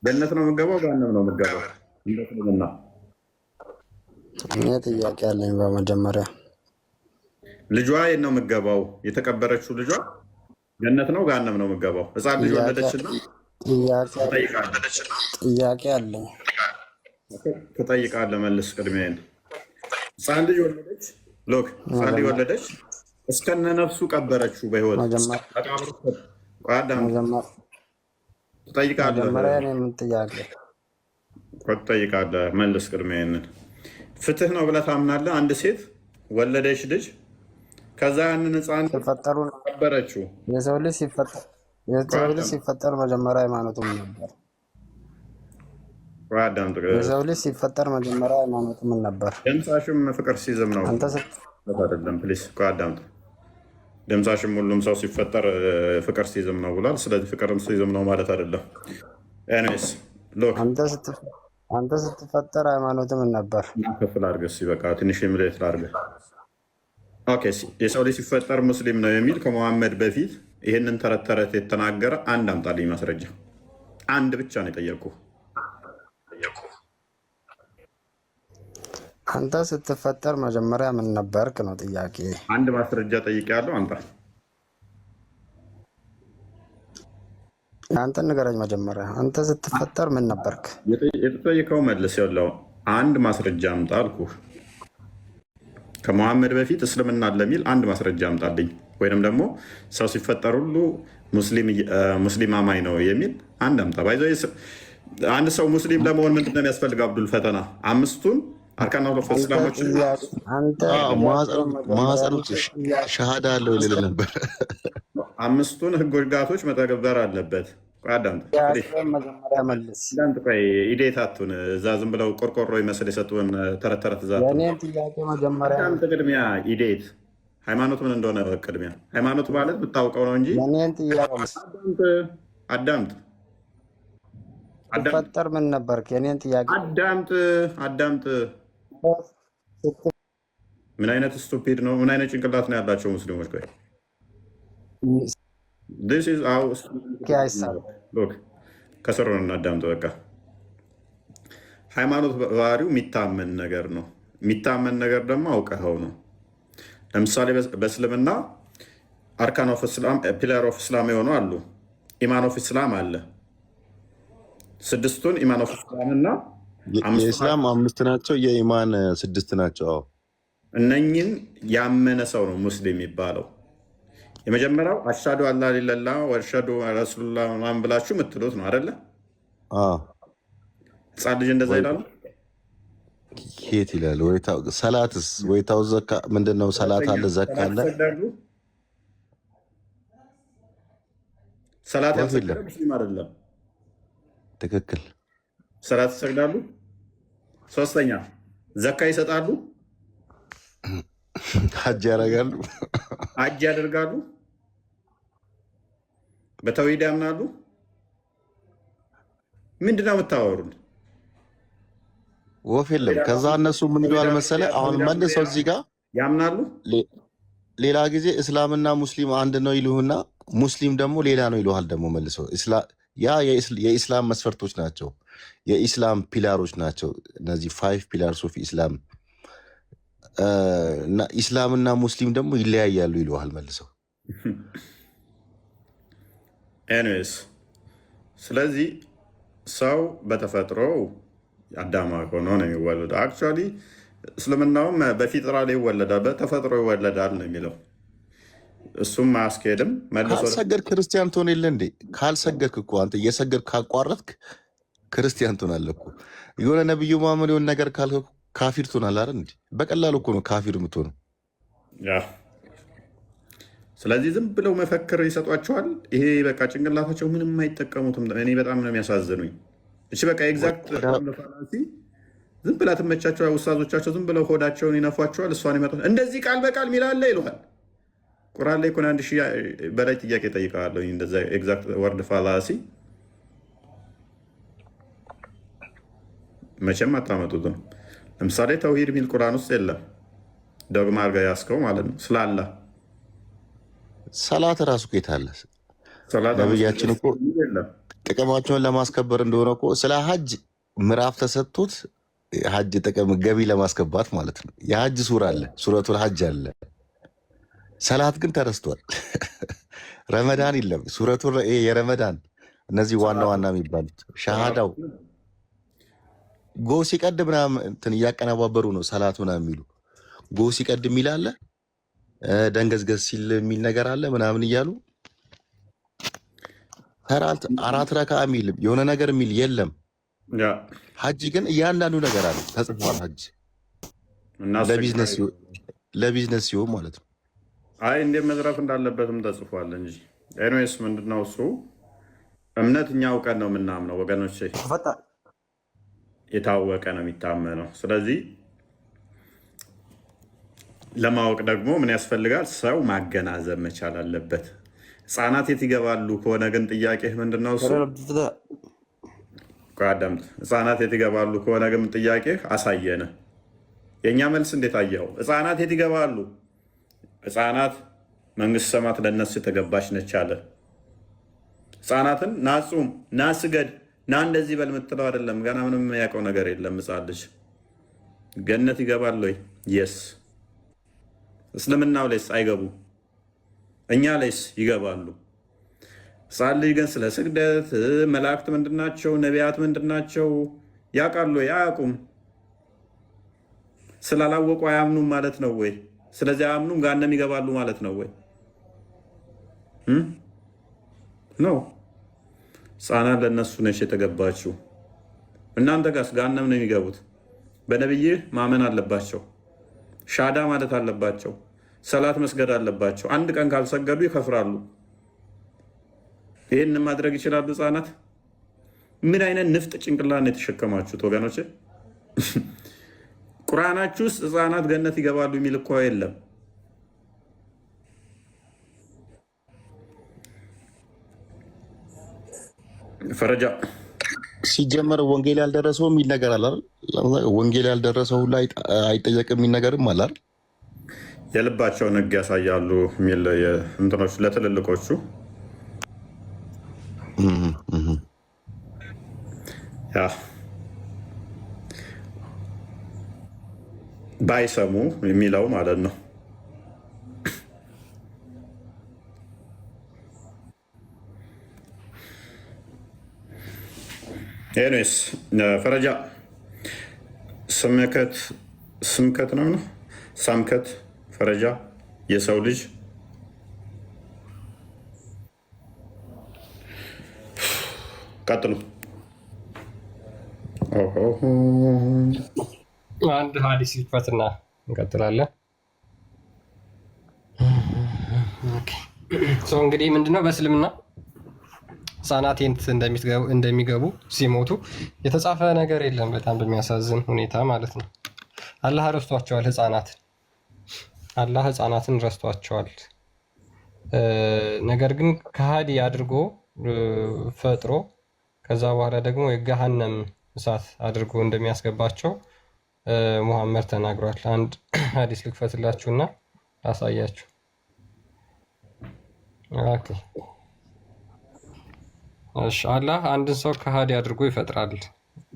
ገነት ነው የምገባው? ገሃነም ነው የምገባው? እንደ እስልምና። እኔ ጥያቄ አለኝ። በመጀመሪያ ልጇ የት ነው የምገባው? የተቀበረችው ልጇ ገነት ነው ገሃነም ነው የምገባው? ህፃን ልጅ ወለደችና ትጠይቃለህ። ጥያቄ አለኝ። ትጠይቃለህ፣ መልስ ቅድሚያን። ህፃን ልጅ ወለደች፣ look፣ ህፃን ልጅ ወለደች፣ እስከነ ነፍሱ ቀበረችው በህይወት መቃብር። ቆይ አዳምጥ፣ ትጠይቃለህ። መጀመሪያ እኔ ምን ጥያቄ ትጠይቃለህ፣ መልስ ቅድሚያ ይሄንን። ፍትህ ነው ብለህ ታምናለህ? አንድ ሴት ወለደች ልጅ፣ ከዛ ያንን ህፃን ሲፈጠሩ ቀበረችው። የሰው ልጅ ሲፈጠር መጀመሪያ ሃይማኖቱ ምን ነበር? ቆይ አዳምጥ። የሰው ልጅ ሲፈጠር መጀመሪያ ሃይማኖቱ ምን ነበር? ድምፃሽም ፍቅር ሲዝም ነው አንተ አይደለም? Please ቆይ አዳምጥ። ድምፃሽም ሁሉም ሰው ሲፈጠር ፍቅር ሲዝም ነው ብሏል። ስለዚህ ፍቅርም ሲዝም ነው ማለት አይደለም። Anyways, look። አንተ ስትፈጠር ሃይማኖት ምን ነበር? ከፍ ላድርግ እስኪ፣ በቃ ትንሽ የምሌት ላድርግ። Okay፣ የሰው ልጅ ሲፈጠር ሙስሊም ነው የሚል ከመሐመድ በፊት ይህንን ተረት ተረት የተናገረ አንድ አምጣልኝ ማስረጃ። አንድ ብቻ ነው የጠየቅኩህ። አንተ ስትፈጠር መጀመሪያ ምን ነበርክ ነው ጥያቄ። አንድ ማስረጃ ጠይቄያለሁ፣ አምጣ። አንተ ንገረኝ መጀመሪያ፣ አንተ ስትፈጠር ምን ነበርክ? የተጠየቀው መልስ ያለው አንድ ማስረጃ አምጣ አልኩህ። ከመሐመድ በፊት እስልምና አለ የሚል አንድ ማስረጃ አምጣልኝ። ወይንም ደግሞ ሰው ሲፈጠር ሁሉ ሙስሊም አማኝ ነው የሚል አንድ አምጣ። By the way አንድ ሰው ሙስሊም ለመሆን ምንድን ነው የሚያስፈልገው? አብዱል ፈተና አምስቱን أركان of እስላሞች። አንተ ማህፀን ውስጥ ሸሃዳ አለው ይልል ነበር። አምስቱን ህጎጋቶች መተግበር አለበት። ቆይ አዳምጥ። ጥያቄውን መጀመሪያ መልስ። አዳምጥ። ቆይ idiot አቱን እዛ ዝም ብለው ቆርቆሮ ይመስል የሰጡን ተረት ተረት እዛ አትሁን። የእኔን ጥያቄ መጀመሪያ አዳምጥ ቅድሚያ idiot። ሃይማኖት ምን እንደሆነ ቅድሚያ። ሃይማኖት ማለት ብታውቀው ነው እንጂ የእኔን ጥያቄ መልስ። አዳምጥ፣ አዳምጥ፣ አዳምጥ፣ ስትፈጠር ምን ነበርክ? የእኔን ጥያቄ አዳምጥ፣ አዳምጥ። ምን አይነት stupid ነው? ምን አይነት ጭንቅላት ነው ያላቸው ሙስሊሞች? ቆይ this is how አይሳለም። Look፣ ከስር ነው እናዳምጥ። በቃ ሃይማኖት ባህሪው የሚታመን ነገር ነው። የሚታመን ነገር ደግሞ አውቀኸው ነው። ለምሳሌ በእስልምና أركان of Islam፣ pillar of Islam የሆኑ አሉ። ኢማን of Islam አለ። ስድስቱን ኢማን of Islam እና አምስቱን የእስላም አምስት ናቸው፣ የኢማን ስድስት ናቸው። አዎ። እነኝን ያመነ ሰው ነው ሙስሊም የሚባለው። የመጀመሪያው أشهد أن لا إله إلا الله وأشهد رسول الله ምናምን ብላችሁ የምትሉት ነው አይደለ? አዎ። ህፃን ልጅ እንደዛ ወይ ይላሉ። ኬት ይላል ወይ ሰላትስ ወይታው ዘካ ምንድን ነው? ሰላት ሁለተኛ አለ፣ ዘካ ሰላት አለ። ይሰግዳሉ። ሰላት ወፍ ያልሰገደ የለም። ሙስሊም አይደለም። ትክክል። ሰላት ይሰግዳሉ። ሶስተኛ ዘካ ይሰጣሉ፣ ሀጅ ያደርጋሉ። ሀጅ ያደርጋሉ፣ በተውሂድ ያምናሉ። ምንድነው የምታወሩን? ወፍ የለም። ከዛ እነሱ ምን ይለዋል መሰለ፣ አሁን መልሰው እዚህ ጋር ያምናሉ። ሌላ ጊዜ እስላምና ሙስሊም አንድ ነው ይልሁና ሙስሊም ደግሞ ሌላ ነው ይልሃል። ደግሞ መልሰው ያ የኢስላም መስፈርቶች ናቸው፣ የኢስላም pillar ኦች ናቸው እነዚህ five pillars of Islam እና ኢስላምና ሙስሊም ደግሞ ይለያያሉ ይልሃል መልሰው። Anyways ስለዚህ ሰው በተፈጥሮ አዳማዊ ሆኖ ነው የሚወለደው። Actually እስልምናውም በፊጥራ ላይ ይወለዳል፣ በተፈጥሮ ይወለዳል ነው የሚለው። እሱም አያስኬድም። መልሶ ካልሰገድክ ክርስቲያን ትሆን የለ እንዴ? ካልሰገድክ እኮ አንተ እየሰገድክ ካቋረጥክ ክርስቲያን ትሆናለህ እኮ። የሆነ ነብዩ መሐመድ የሆነ ነገር ካልክ ካፊር ትሆናለህ አይደል እንዴ? በቀላሉ እኮ ነው ካፊር የምትሆነው። Yeah፣ ስለዚህ ዝም ብለው መፈክር ይሰጧቸዋል። ይሄ በቃ ጭንቅላታቸው ምንም አይጠቀሙትም። እኔ በጣም ነው የሚያሳዝኑኝ። እሺ በቃ exact fallacy ዝም ብላ ትመቻቸዋል። ውስታዞቻቸው ዝም ብለው ሆዳቸውን ይነፏቸዋል። እሷን ይመጣል እንደዚህ ቃል በቃል ሚላለ ይለዋል። ቁርአን ላይ እኮ 1000 በላይ ጥያቄ ጠይቀዋለሁ። እንደዛ exact word fallacy መቼም አታመጡትም። ለምሳሌ ተውሂድ የሚል ቁርአን ውስጥ የለም። ዶግማ አድርገህ ያዝከው ማለት ነው ስላለ ሰላት ራሱ እኮ የት አለ? ሰላት ነብያችን እኮ የለም። ጥቅማቸውን ለማስከበር እንደሆነ እኮ ስለ ሀጅ ምዕራፍ ተሰጥቶት ሀጅ ጥቅም ገቢ ለማስገባት ማለት ነው። የሀጅ ሱራ አለ፣ ሱረቱል ሀጅ አለ። ሰላት ግን ተረስቷል። ረመዳን የለም። ሱረቱ የረመዳን እነዚህ ዋና ዋና የሚባሉት ሻሃዳው ጎህ ሲቀድ ምናምን እንትን እያቀነባበሩ ነው ሰላት ምናምን የሚሉ ጎህ ሲቀድ የሚል አለ፣ ደንገዝገዝ ሲል የሚል ነገር አለ ምናምን እያሉ አራት ረካ የሚል የሆነ ነገር የሚል የለም። ሀጅ ግን እያንዳንዱ ነገር አለ ተጽፏል። ሀጅ ለቢዝነስ ሲሆን ማለት ነው። አይ እንዴት መዝረፍ እንዳለበትም ተጽፏል እንጂ። Anyways ምንድነው እሱ እምነት እኛ አውቀን ነው የምናምነው ወገኖች፣ የታወቀ ነው የሚታመነው። ስለዚህ ለማወቅ ደግሞ ምን ያስፈልጋል? ሰው ማገናዘብ መቻል አለበት። ህፃናት የት ይገባሉ ከሆነ ግን ጥያቄህ ምንድነው እሱ ቆይ አዳምጥ። ህፃናት የት ይገባሉ ከሆነ ግን ጥያቄህ አሳየን። የእኛ መልስ እንዴት አየኸው? ህፃናት የት ይገባሉ? ህፃናት መንግስተ ሰማያት ለእነሱ የተገባች ነች አለ። ህፃናትን ና ጹም፣ ና ስገድ፣ ና እንደዚህ በል የምትለው አይደለም። ገና ምንም የሚያውቀው ነገር የለም። ህፃን ልጅ ገነት ይገባል ወይ? Yes። እስልምናው ላይስ አይገቡ፣ እኛ ላይስ ይገባሉ። ህፃን ልጅ ግን ስለ ስግደት መላእክት ምንድናቸው፣ ነቢያት ምንድናቸው ያውቃሉ ወይ? አያውቁም። ስላላወቁ አያምኑም ማለት ነው ወይ? ስለዚህ አያምኑም ገሃነም ይገባሉ ማለት ነው ወይ? No። ህፃናት ለእነሱ ነች የተገባችው። እናንተ ጋስ ገሃነም ነው የሚገቡት። በነብይህ ማመን አለባቸው። ሻዳ ማለት አለባቸው። ሰላት መስገድ አለባቸው። አንድ ቀን ካልሰገዱ ይከፍራሉ። ይህን ማድረግ ይችላሉ ህፃናት? ምን አይነት ንፍጥ ጭንቅላት ነው የተሸከማችሁት ወገኖች? ቁርአናችሁ ውስጥ ህፃናት ገነት ይገባሉ የሚል እኮ የለም። ፈረጃ ሲጀመር ወንጌል ያልደረሰው የሚል ነገር አለ አይደል? ወንጌል ያልደረሰው ሁላ አይጠየቅም የሚል ነገርም አለ አይደል? የልባቸውን ህግ ያሳያሉ የሚል እንትኖች ለትልልቆቹ ያ ባይሰሙ የሚለው ማለት ነው። Anyways ፈረጃ ስምከት ስምከት ነው ነው ሳምከት ፈረጃ የሰው ልጅ ቀጥሉ። ኦሆ። አንድ ሀዲስ ይክፈትና እንቀጥላለን። Okay። So እንግዲህ ምንድነው በእስልምና ህፃናት የት እንደሚገቡ ሲሞቱ የተጻፈ ነገር የለም። በጣም በሚያሳዝን ሁኔታ ማለት ነው። አላህ ረስቷቸዋል ህፃናት። አላህ ህፃናትን ረስቷቸዋል። ነገር ግን ከሃዲ አድርጎ ፈጥሮ ከዛ በኋላ ደግሞ የገሃነም እሳት አድርጎ እንደሚያስገባቸው ሙሐመድ ተናግሯል። አንድ ሀዲስ ልክፈትላችሁና ላሳያችሁ። Okay እሺ። አላህ አንድን ሰው ከሃዲ አድርጎ ይፈጥራል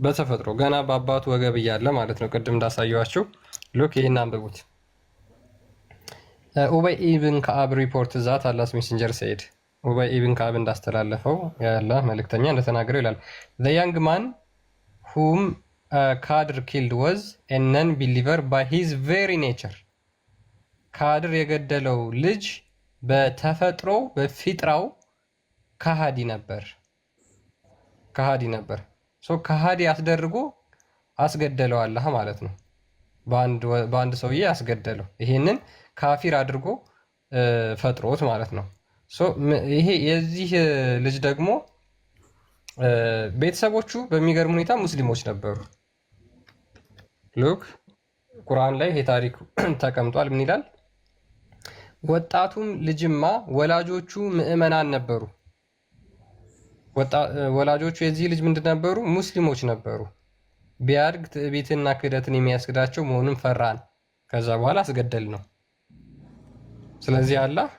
በተፈጥሮ ገና በአባቱ ወገብ እያለ ማለት ነው። ቅድም እንዳሳየኋችሁ look፣ ይህን አንብቡት። ኡበይ ኢብን ከአብ report that Allah's messenger said፣ ኡበይ ኢብን ከአብ እንዳስተላለፈው የአላህ መልእክተኛ እንደተናገረው ይላል፣ "The young man whom ካድር killed was a non believer by his very nature።" ካድር የገደለው ልጅ በተፈጥሮ በፊጥራው ከሃዲ ነበር፣ ከሃዲ ነበር። So ከሃዲ አስደርጎ አስገደለው አላህ ማለት ነው። በአንድ ሰውዬ አስገደለው። ይሄንን ካፊር አድርጎ ፈጥሮት ማለት ነው። So ይሄ የዚህ ልጅ ደግሞ ቤተሰቦቹ በሚገርም ሁኔታ ሙስሊሞች ነበሩ። Look፣ ቁርአን ላይ ይሄ ታሪክ ተቀምጧል። ምን ይላል? ወጣቱም ልጅማ ወላጆቹ ምዕመናን ነበሩ። ወላጆቹ የዚህ ልጅ ምንድን ነበሩ? ሙስሊሞች ነበሩ። ቢያድግ ትዕቢትና ክህደትን የሚያስክዳቸው መሆኑን ፈራን። ከዛ በኋላ አስገደልነው። ስለዚህ አላህ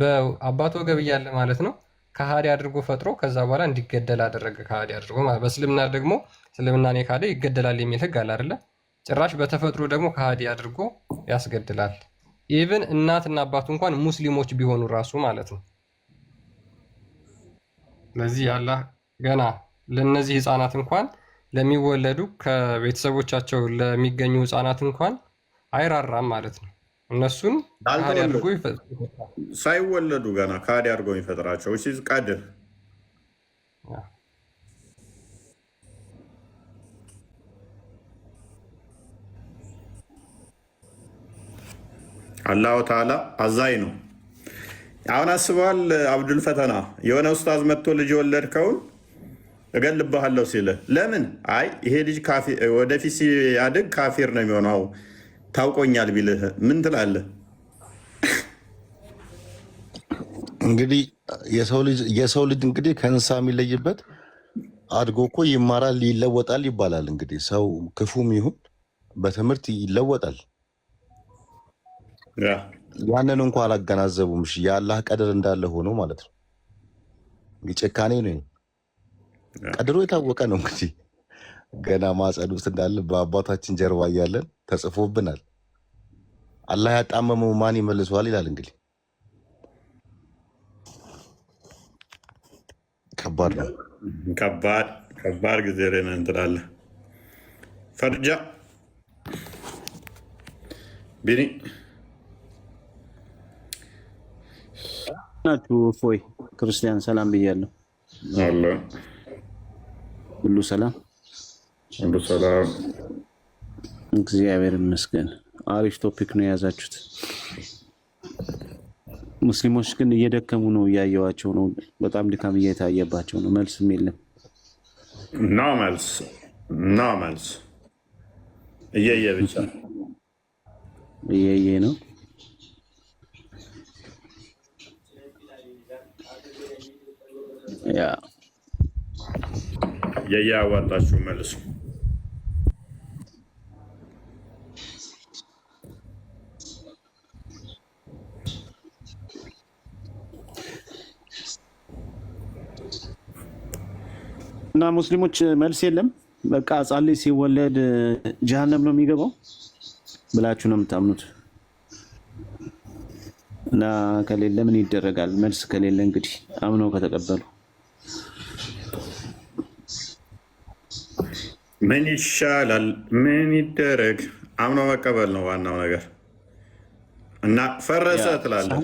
በአባቱ ወገብ እያለ ማለት ነው ከሃዲ አድርጎ ፈጥሮ ከዛ በኋላ እንዲገደል አደረገ። ከሃዲ አድርጎ ማለት በእስልምና ደግሞ እስልምናን የካደ ይገደላል የሚል ህግ አለ አይደለ? ጭራሽ በተፈጥሮ ደግሞ ከሃዲ አድርጎ ያስገድላል። Even እናትና አባቱ እንኳን ሙስሊሞች ቢሆኑ ራሱ ማለት ነው። ስለዚህ አላህ ገና ለእነዚህ ህፃናት እንኳን፣ ለሚወለዱ ከቤተሰቦቻቸው ለሚገኙ ህፃናት እንኳን አይራራም ማለት ነው። እነሱን ከሃዲ አድርጎ ይፈጥራል። ሳይወለዱ ገና ከሃዲ አድርጎ የሚፈጥራቸው ቀድር። አላሁ ተዓላ አዛኝ ነው። አሁን አስበዋል አብዱል ፈተና፣ የሆነ ኡስታዝ መጥቶ ልጅ የወለድከውን እገልብሃለሁ ሲልህ ለምን? አይ ይሄ ልጅ ወደፊት ሲያድግ ካፊር ነው የሚሆነው ታውቆኛል ቢልህ ምን ትላለህ? እንግዲህ የሰው ልጅ እንግዲህ ከእንስሳ የሚለይበት አድጎ እኮ ይማራል፣ ይለወጣል ይባላል። እንግዲህ ሰው ክፉም ይሁን በትምህርት ይለወጣል። ያንን እንኳ አላገናዘቡም። እሺ የአላህ ቀድር እንዳለ ሆኖ ማለት ነው። እንግዲህ ጭካኔ ነው። ቀድሮ የታወቀ ነው። እንግዲህ ገና ማህፀን ውስጥ እንዳለ በአባታችን ጀርባ እያለን ተጽፎብናል። አላህ ያጣመመው ማን ይመልሰዋል ይላል። እንግዲህ ከባድ ነው። ከባድ ከባድ ጊዜ ላይ ነን ትላለህ። ፈርጃ ቢኒ። ናችሁ? እፎይ፣ ክርስቲያን ሰላም ብያለሁ። አለ። ሁሉ ሰላም፣ ሁሉ ሰላም። እግዚአብሔር ይመስገን። አሪፍ topic ነው የያዛችሁት። ሙስሊሞች ግን እየደከሙ ነው፣ እያየዋቸው ነው። በጣም ድካም እየታየባቸው ነው። መልስም የለም። No መልስ፣ no መልስ፣ እየየ ብቻ። እየየ ነው። Yeah። እየየ አዋጣችሁ መልሱ። እና ሙስሊሞች መልስ የለም። በቃ ሕፃን ልጅ ሲወለድ ጀሃነም ነው የሚገባው ብላችሁ ነው የምታምኑት። እና ከሌለ ምን ይደረጋል? መልስ ከሌለ እንግዲህ አምነው ከተቀበሉ። ምን ይሻላል? ምን ይደረግ? አምኖ መቀበል ነው ዋናው ነገር። እና ፈረሰ ትላለህ።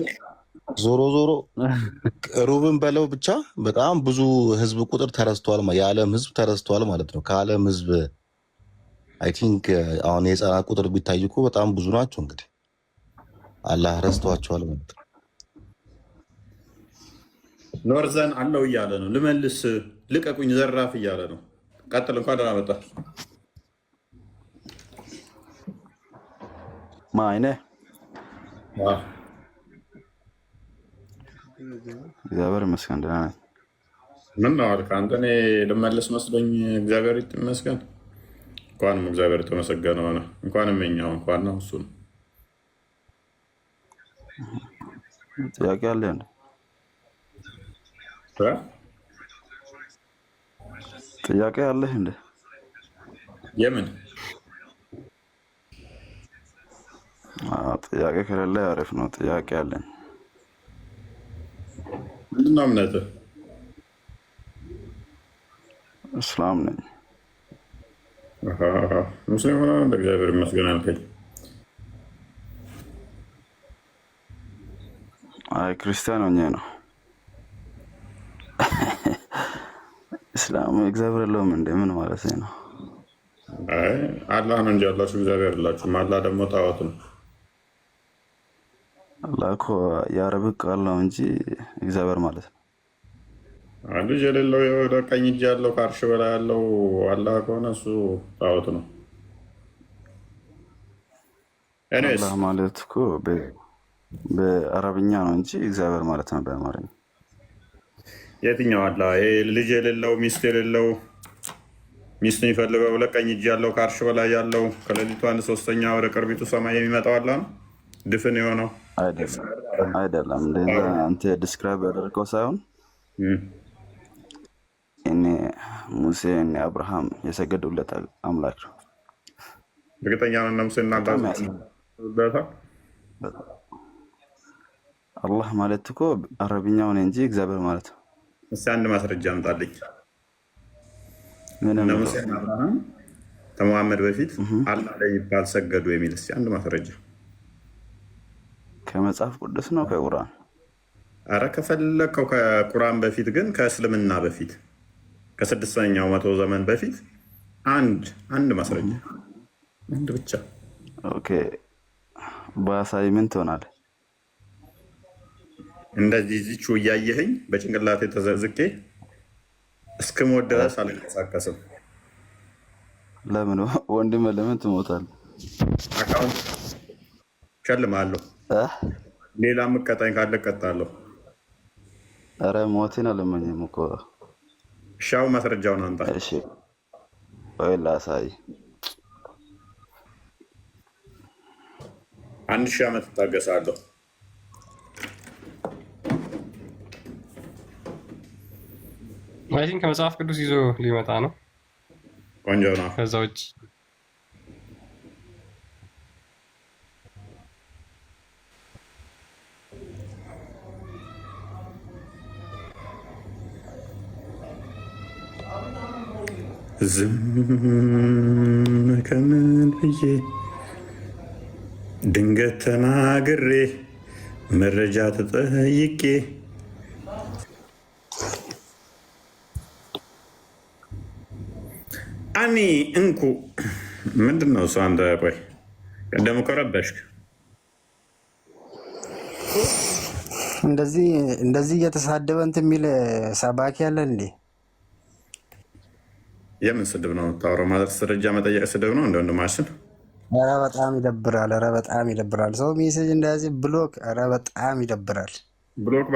ዞሮ ዞሮ ሩብን በለው ብቻ በጣም ብዙ ህዝብ ቁጥር ተረስቷል። የዓለም ህዝብ ተረስቷል ማለት ነው። ከዓለም ህዝብ I think አሁን የህፃናት ቁጥር ቢታይ እኮ በጣም ብዙ ናቸው። እንግዲህ አላህ ረስቷቸዋል ማለት ነው። ኖርዘን አለው እያለ ነው። ልመልስ፣ ልቀቁኝ፣ ዘራፍ እያለ ነው። ቀጥል። እንኳን ደህና መጣህ። ማይነ እግዚአብሔር ይመስገን ደህና ነኝ። ምን ነው አልክ አንተ? እኔ ልመልስ መስሎኝ። እግዚአብሔር ይመስገን። እንኳንም እግዚአብሔር የተመሰገነ ሆነ። እንኳንም የኛው እንኳን ነው እሱ ነው። ጥያቄ አለ እንዴ? እ? ጥያቄ አለህ እንዴ? የምን አዎ፣ ጥያቄ ከሌለ አሪፍ ነው። ጥያቄ አለኝ። ምንድን ነው እምነትህ? እስላም ነኝ። አሃ፣ ሙስሊም ሆነ እንደ እግዚአብሔር ይመስገን አልከኝ። አይ ክርስቲያን ሆኜ ነው። እስላም እግዚአብሔር የለውም እንዴ? ምን ማለት ነው? አይ አላህ ነው እንጂ ያላችሁ እግዚአብሔር የላችሁም። አላህ ደግሞ ጣዖት ነው። አላህ እኮ የአረብ ቃል ነው እንጂ እግዚአብሔር ማለት ነው። ልጅ የሌለው የወደ ቀኝ እጅ ያለው ከአርሽ በላይ ያለው አላህ ከሆነ እሱ ጣዖት ነው። Anyways አላህ ማለት እኮ በአረብኛ ነው እንጂ እግዚአብሔር ማለት ነው በአማርኛ። የትኛው አላህ? ይሄ ልጅ የሌለው ሚስት የሌለው ሚስት የሚፈልገው ሁለት ቀኝ እጅ ያለው ከአርሽ በላይ ያለው ከሌሊቱ አንድ ሶስተኛ ወደ ቅርቢቱ ሰማይ የሚመጣው አላህ ነው። ድፍን የሆነው አይደለም፣ አይደለም። እንደዛ አንተ describe ያደረገው ሳይሆን እኔ ሙሴ እኔ አብርሃም የሰገዱለት አምላክ ነው። እርግጠኛ ነን ሙሴና በጣም አላህ ማለት እኮ አረብኛው ነው እንጂ እግዚአብሔር ማለት ነው። እስኪ አንድ ማስረጃ አምጣልኝ። ምን እነ የሚለው ሙሴና አብርሃም ከመሐመድ በፊት አላህ ለሚባል ሰገዱ የሚል እስኪ አንድ ማስረጃ። ከመጽሐፍ ቅዱስ ነው ከቁርአን? አረ ከፈለግከው ከቁርአን በፊት ግን ከእስልምና በፊት ከስድስተኛው መቶ ዘመን በፊት አንድ አንድ ማስረጃ አንድ ብቻ። Okay፣ ባሳይ ምን ትሆናለህ? እንደዚህ ዚቹ እያየኸኝ በጭንቅላቴ ተዘዝቄ እስክሞት ድረስ አልንቀሳቀስም። ለምን ወንድም ለምን ትሞታለህ? Account ሸልማለሁ። ሌላ ምቀጣኝ ካለ እቀጣለሁ። ኧረ ሞቴን አልመኝም እኮ። ሻው ማስረጃውን አንጣ። እሺ ወይ ላሳይ። 1000 ዓመት እታገሳለሁ። I think ከመጽሐፍ ቅዱስ ይዞ ሊመጣ ነው። ቆንጆ ነው። ከዛ ውጭ ዝም ከምን ብዬ ድንገት ተናግሬ መረጃ ተጠይቄ አኒ እንኩ ምንድን ነው እሱ? አንተ ቆይ ቀደም እኮ ረበሽክ። እንደዚህ እንደዚህ እየተሳደበ እንትን የሚል ሰባኪ አለ እንዴ? የምን ስድብ ነው የምታወራው? ማስረጃ መጠየቅ ስድብ ነው እንደ ወንድማችን? ኧረ በጣም ይደብራል። ኧረ በጣም ይደብራል። ሰው message እንደዚህ block። ኧረ በጣም ይደብራል። Block።